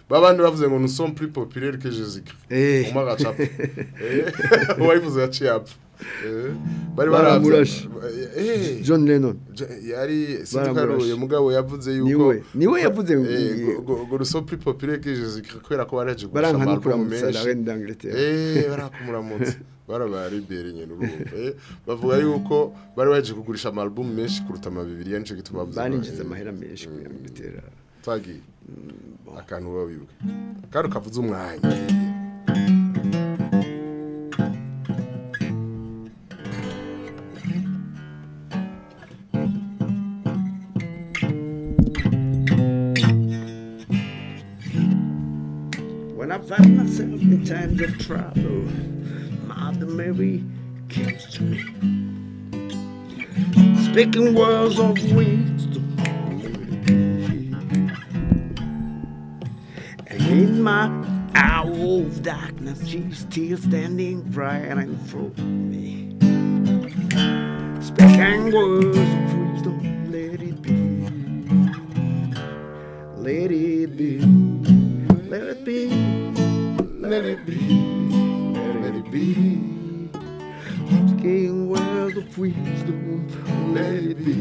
Speaker 1: Babandi bavuze ngo nous sommes plus populaires que Jésus-Christ. Umara chap. Wayivuze yaciye apfa. Bari baramurashe.
Speaker 2: John Lennon.
Speaker 1: Yari sindukaruye mugabo yavuze yuko
Speaker 2: niwe yavuze
Speaker 1: ngo nous sommes plus populaires que Jésus-Christ kubera ko baraje
Speaker 2: gushaka amarumu la reine d'Angleterre.
Speaker 1: Barakumramutse. Barabari nyene urumva. Bavuga yuko bari baje kugurisha ama album menshi kuruta ama Bibiliya, nico gituma bavuze.
Speaker 2: Barinjiza amahera menshi kuri Angleterre.
Speaker 1: Twagiye. Akantu babibuka. Kandi kavuze umwanya.
Speaker 2: When I find myself in times of trouble, Mother Mary comes to me, speaking words of wisdom. And in my hour of darkness, she's still standing right in front of me, speaking words of wisdom. Let it be, let it be, let it be, let it be, let it be. Speaking words of wisdom, let it be.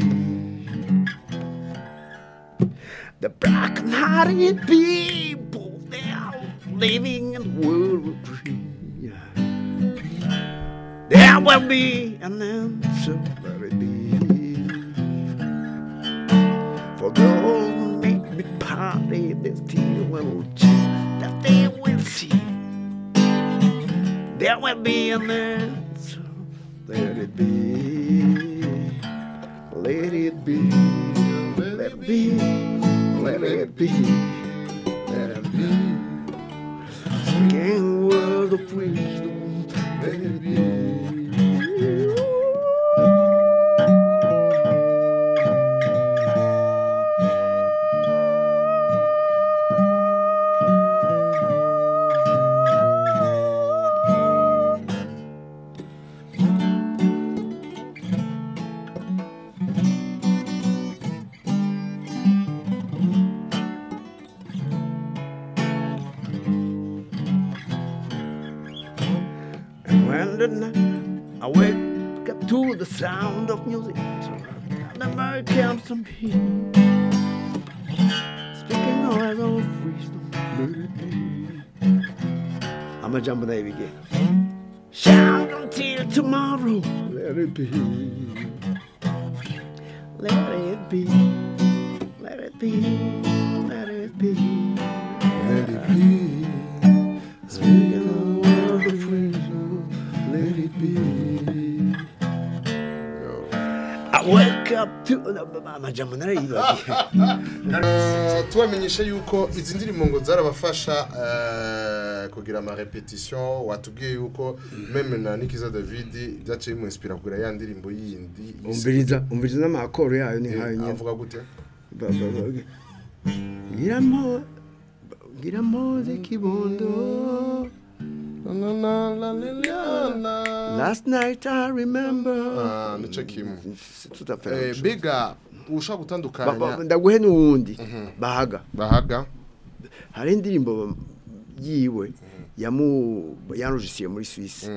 Speaker 2: The broken-hearted people, they are living in the world of dream. There will be an answer, let it be. For those make me party, they still will change that they will see. There will be an answer, let it be, let it be, let it be, let it be, let it be. Speaking words of wisdom, let it be. I wake up to the sound of music. Never comes to me. Speaking words of wisdom, let it be. Amajambo nayibige. Shout until tomorrow, let it be. Let it be. Let it be. Let it be.
Speaker 1: Let it be.
Speaker 2: Speaking a word of wisdom, let it be. I wake up to amajambo narayibagiye.
Speaker 1: Tubamenyesha yuko izi ndirimbo ngo zarabafasha kugira ama repetition watubwiye yuko même na Nikiza David byaciye bimuinspira kugira ya ndirimbo yindi
Speaker 2: umviriza n'amakoro yayo ni nkayo nyene.
Speaker 1: Avuga gute?
Speaker 2: Ngira mpoze kibondo.
Speaker 1: La la la la la.
Speaker 2: Last night I remember.
Speaker 1: Ah, nico kimwe.
Speaker 2: C'est tout à fait la même chose.
Speaker 1: Mbega ushaka gutandukanya
Speaker 2: Ndaguhe n'uwundi Bahaga.
Speaker 1: Bahaga
Speaker 2: Hari indirimbo yiwe yamu yanrujisiye muri Suisse.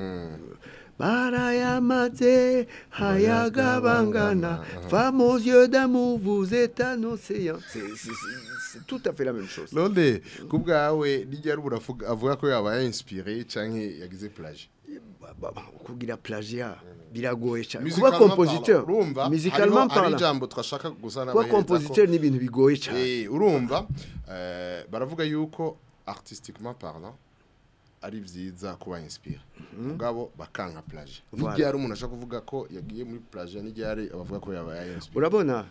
Speaker 2: Barayamaze hayagabangana femme aux yeux d'amour vous êtes un océan. C'est tout à fait la même chose.
Speaker 1: None kubwawe nijya ruburavuga avuga ko yabaye inspiré canke yagize plage.
Speaker 2: Kugira plagiat biragoye cyane. Kuba compositeur musicalement
Speaker 1: parlant, ijambo twashaka gusana
Speaker 2: kuba compositeur ni ibintu bigoye cyane.
Speaker 1: Urumva baravuga yuko artistiquement parlant ari vyiza kuba inspiré mugabo bakanka plage. Nijya ari umuntu ashaka kuvuga ko yagiye muri plage nijya ari abavuga ko yabaye inspiré.
Speaker 2: Urabona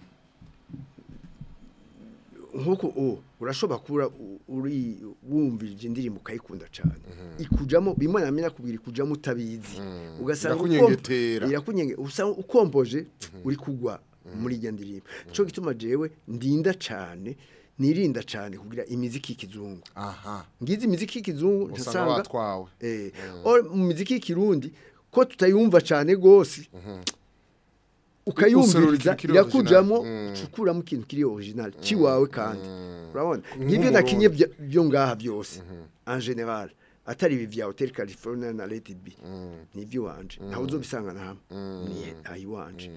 Speaker 2: nkuko urashobora kuba uri wumvije indirimbo ukayikunda cyane ikujamo bimwe namenya kubwira ikujamo utabizi ugasanga irakunyenge usanga ukompoje uri kugwa muri iyo ndirimbo. Cyo gituma jewe ndinda cyane nirinda cyane kugira imiziki y'ikizungu.
Speaker 1: Aha,
Speaker 2: ngize imiziki y'ikizungu
Speaker 1: nsanga watwawe
Speaker 2: or mu miziki y'ikirundi ko tutayumva cyane gose ukayumviriza irakujamo ucukuramo ikintu kiri original ciwawe kandi urabona nk'ibyo nakinye byo ngaha byose en general atari ibi vya Hotel California na Let It Be nivyo wanje ntawe uzobisanga na hamwe ni ayiwanje.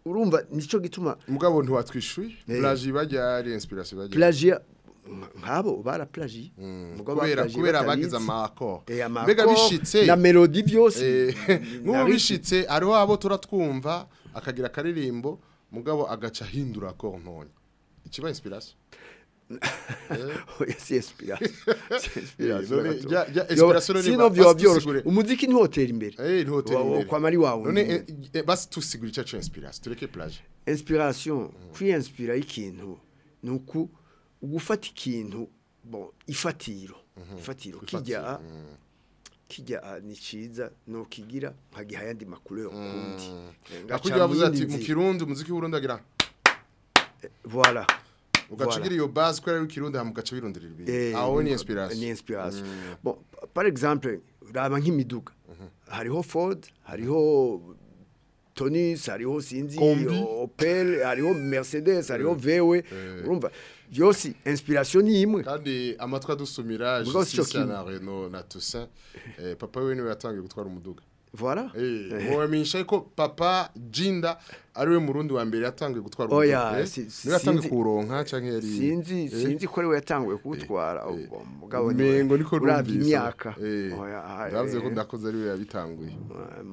Speaker 2: Urumva nico gituma
Speaker 1: mugabo ntiwatwishuye plagie bajya ari inspiration bajya
Speaker 2: plagie nkabo bara plagie
Speaker 1: mugabo kubera bagize amako mbega bishitse
Speaker 2: na melody byose
Speaker 1: nk'ubu bishitse ariho abo turatwumva akagira karirimbo mugabo agaca hindura accord ntonye ikiba inspiration.
Speaker 2: Oya si inspiration.
Speaker 1: Ya inspiration
Speaker 2: sino byo byoroshe umuziki ntihotera imbere
Speaker 1: ntihotera imbere
Speaker 2: kwa mari wawe
Speaker 1: none basi tusigura icaco inspiration tureke plage
Speaker 2: inspiration kwiinspira ikintu nuku ugufata ikintu bon ifatiro kijya kijya ni ciza no kigira nkagiha yandi makuleur kundi
Speaker 1: ngakugira bavuze ati mu kirundi umuziki w'Urundi agira
Speaker 2: voilà
Speaker 1: ugacugira iyo base ko ari kirundi hamugaca bironderera ibintu aho ni inspiration
Speaker 2: ni inspiration. Bon par exemple raba nk'imiduga hariho Ford hariho Tonus hariho sinzi Opel hariho Mercedes hariho VW urumva byose inspiration ni imwe
Speaker 1: kandi amatwa dusumira Justice na Renault na Toussaint papa we niwe yatangiye gutwara umuduga.
Speaker 2: Voilà.
Speaker 1: Wowe ko papa Jinda ari we murundi wa mbere yatangiye gutwara umuduga.
Speaker 2: Oya,
Speaker 1: niwe yatangiye kuronka canke yari
Speaker 2: sinzi ko ari we yatangiye kuwutwara mugabo
Speaker 1: mengo niko
Speaker 2: rumvise imyaka.
Speaker 1: Oya, ndavuze ko ndakoze ari we yabitanguye.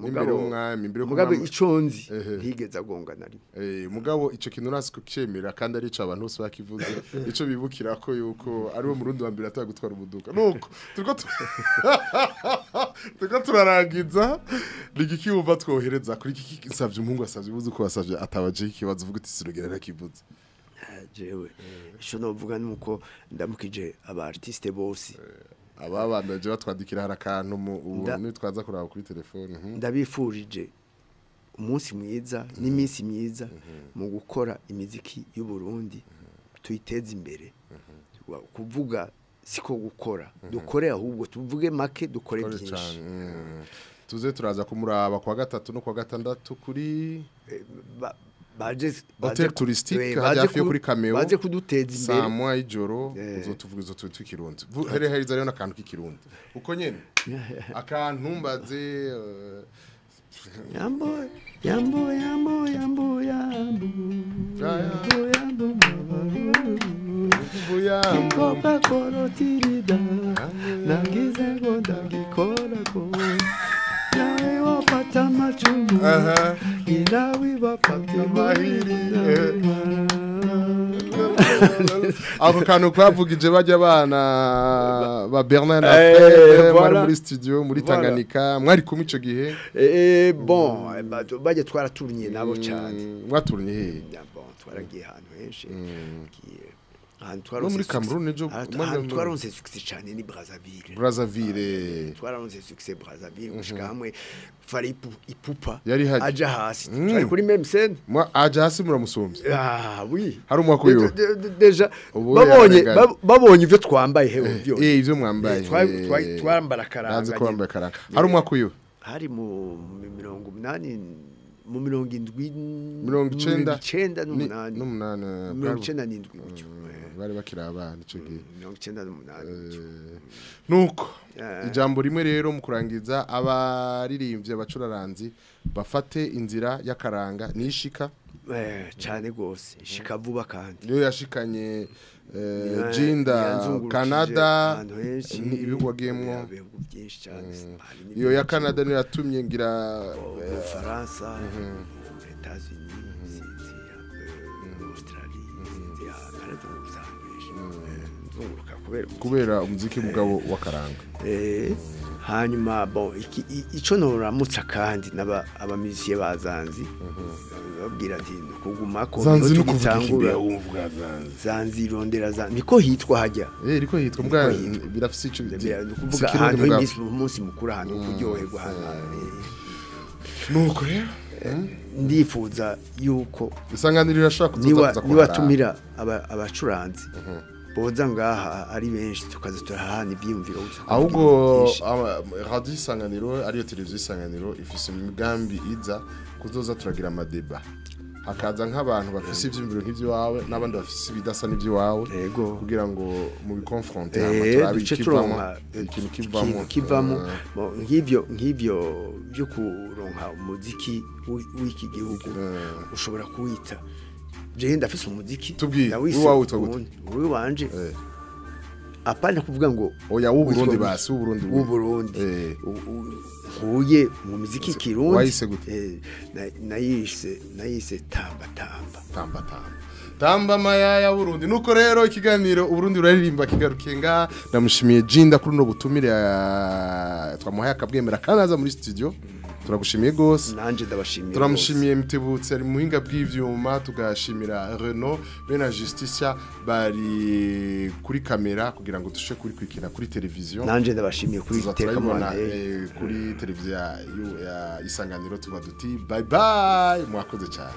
Speaker 1: Imbere y'umwami imbere
Speaker 2: mugabo iconzi ntigeze agonga na rimwe.
Speaker 1: Mugabo ico kintu urasi kucemera kandi ari ico abantu bose bakivuze ico bibukira ko yuko ari we murundi wa mbere yatangiye gutwara umuduga. Nuko turiko turarangiza nigiki wumva twohereza kuri iki nsavye umuhungu asavye ubuze uko wasavye atabaje ikibazo uvuga uti sirugera nakivuze.
Speaker 2: Jewe ico novuga nuko ndamukije aba artiste bose
Speaker 1: ababandanje batwandikira hari akantu ubu nitwaza kuraba kuri telefone.
Speaker 2: Ndabifurije umunsi mwiza n'iminsi myiza mu gukora imiziki y'u Burundi tuyiteze imbere. Kuvuga siko gukora dukore ahubwo tuvuge make dukore byinshi.
Speaker 1: Tuze turaza kumuraba kwa gatatu no kwa gatandatu kuri
Speaker 2: Baje
Speaker 1: Hotel touristique hajya hafi yo kuri Cameo.
Speaker 2: Baje kuduteza imbere.
Speaker 1: Saa moya y'ijoro uzotuvuga izo tw'ikirundi. Here heriza rero nakantu k'ikirundi. Uko nyene akantu mbaze
Speaker 2: Yambo yambo yambo yambo yambo yambo yambo yambo korotirida nagize ngo ndagikora ko nawe wafata amacumu inawe bafata amahiri.
Speaker 1: Ako kantu kwavugije bajya abana ba Bernard na Fred mwari muri studio muri Tanganyika mwari kumwe ico gihe.
Speaker 2: Bon bajya twaraturunye nabo cyane.
Speaker 1: Mwaturunye he?
Speaker 2: Bon twaragiye ahantu henshi.
Speaker 1: No muri Cameroon ejo
Speaker 2: twaronse succès cyane ni Brazzaville.
Speaker 1: Brazzaville
Speaker 2: twaronse succès Brazzaville gushika hamwe Fally Ipupa aja hasi
Speaker 1: twari
Speaker 2: kuri même scène.
Speaker 1: Mwa aja hasi muramusumbye.
Speaker 2: Ah oui
Speaker 1: hari umwaka uyu
Speaker 2: deja babonye ivyo twambaye hewe byo
Speaker 1: ivyo mwambaye
Speaker 2: twambara karanga.
Speaker 1: Nazi ko bambaye karanga. Hari umwaka uyu
Speaker 2: hari mu 80 mu 70 98 97 gutyo
Speaker 1: bari bakiri abana ico gihe
Speaker 2: 98.
Speaker 1: Nuko ijambo rimwe rero mu kurangiza abaririmbye abacuraranzi bafate inzira y'akaranga nishika
Speaker 2: cyane gose ishika vuba kandi
Speaker 1: niyo yashikanye Jinda Canada ibihugu wagiyemwo
Speaker 2: byinshi cyane.
Speaker 1: Iyo ya Canada niyo yatumye ngira
Speaker 2: Faransa, États-Unis, Australie,
Speaker 1: kubera umuziki mugabo wa karanga.
Speaker 2: Hanyuma bon ico noramutsa kandi naba abamiziki ba Zanzi babwira ati kuguma ko
Speaker 1: tugitangura
Speaker 2: Zanzi rondera Zanzi niko hitwa hajya
Speaker 1: niko hitwa mbwa birafise ico
Speaker 2: kuvuga ahantu imisi umunsi mukuru ahantu kuryoherwa
Speaker 1: nuko rero
Speaker 2: ndifuza yuko
Speaker 1: isanganiro irashaka kuzoza
Speaker 2: nibatumira abacuranzi boza ngaha ari benshi tukaza turahana ibyiyumviro.
Speaker 1: Ahubwo radio isanganiro ariyo televiziyo isanganiro ifise imigambi iza kuzoza turagira amadeba hakaza nk'abantu bafise ivyumviro nk'ivyo wawe n'abandi bafise ibidasa n'ivyo wawe kugira ngo mu biconfronte hama turabe ikivamo ikintu kivamo
Speaker 2: nk'ivyo byo kuronka umuziki w'iki gihugu ushobora kuwita. Je ndafise umuziki
Speaker 1: ndawise
Speaker 2: wanje apana kuvuga ngo
Speaker 1: oya w'Uburundi basi w'Uburundi
Speaker 2: w'Uburundi huye mu muziki kirundi
Speaker 1: wayise gute?
Speaker 2: Nayise tamba tamba
Speaker 1: tamba tamba tamba mayaya Burundi. Nuko rero ikiganiro Uburundi uraririmba kigarukiye nga ndamushimiye Jinda kuri no butumire twamuhaye akabwemera kanaza muri studio. Turagushimiye gose.
Speaker 2: Nanje ndabashimiye.
Speaker 1: Turamushimiye Mutebutse ari muhinga bw'ivyuma, tugashimira Renault bena Justicia bari kuri kamera kugira ngo dushe kuri kwikina kuri televiziyo.
Speaker 2: Nanje ndabashimiye kuri teka
Speaker 1: mwane kuri televiziyo ya Isanganiro tuba duti bye bye mwakoze cyane.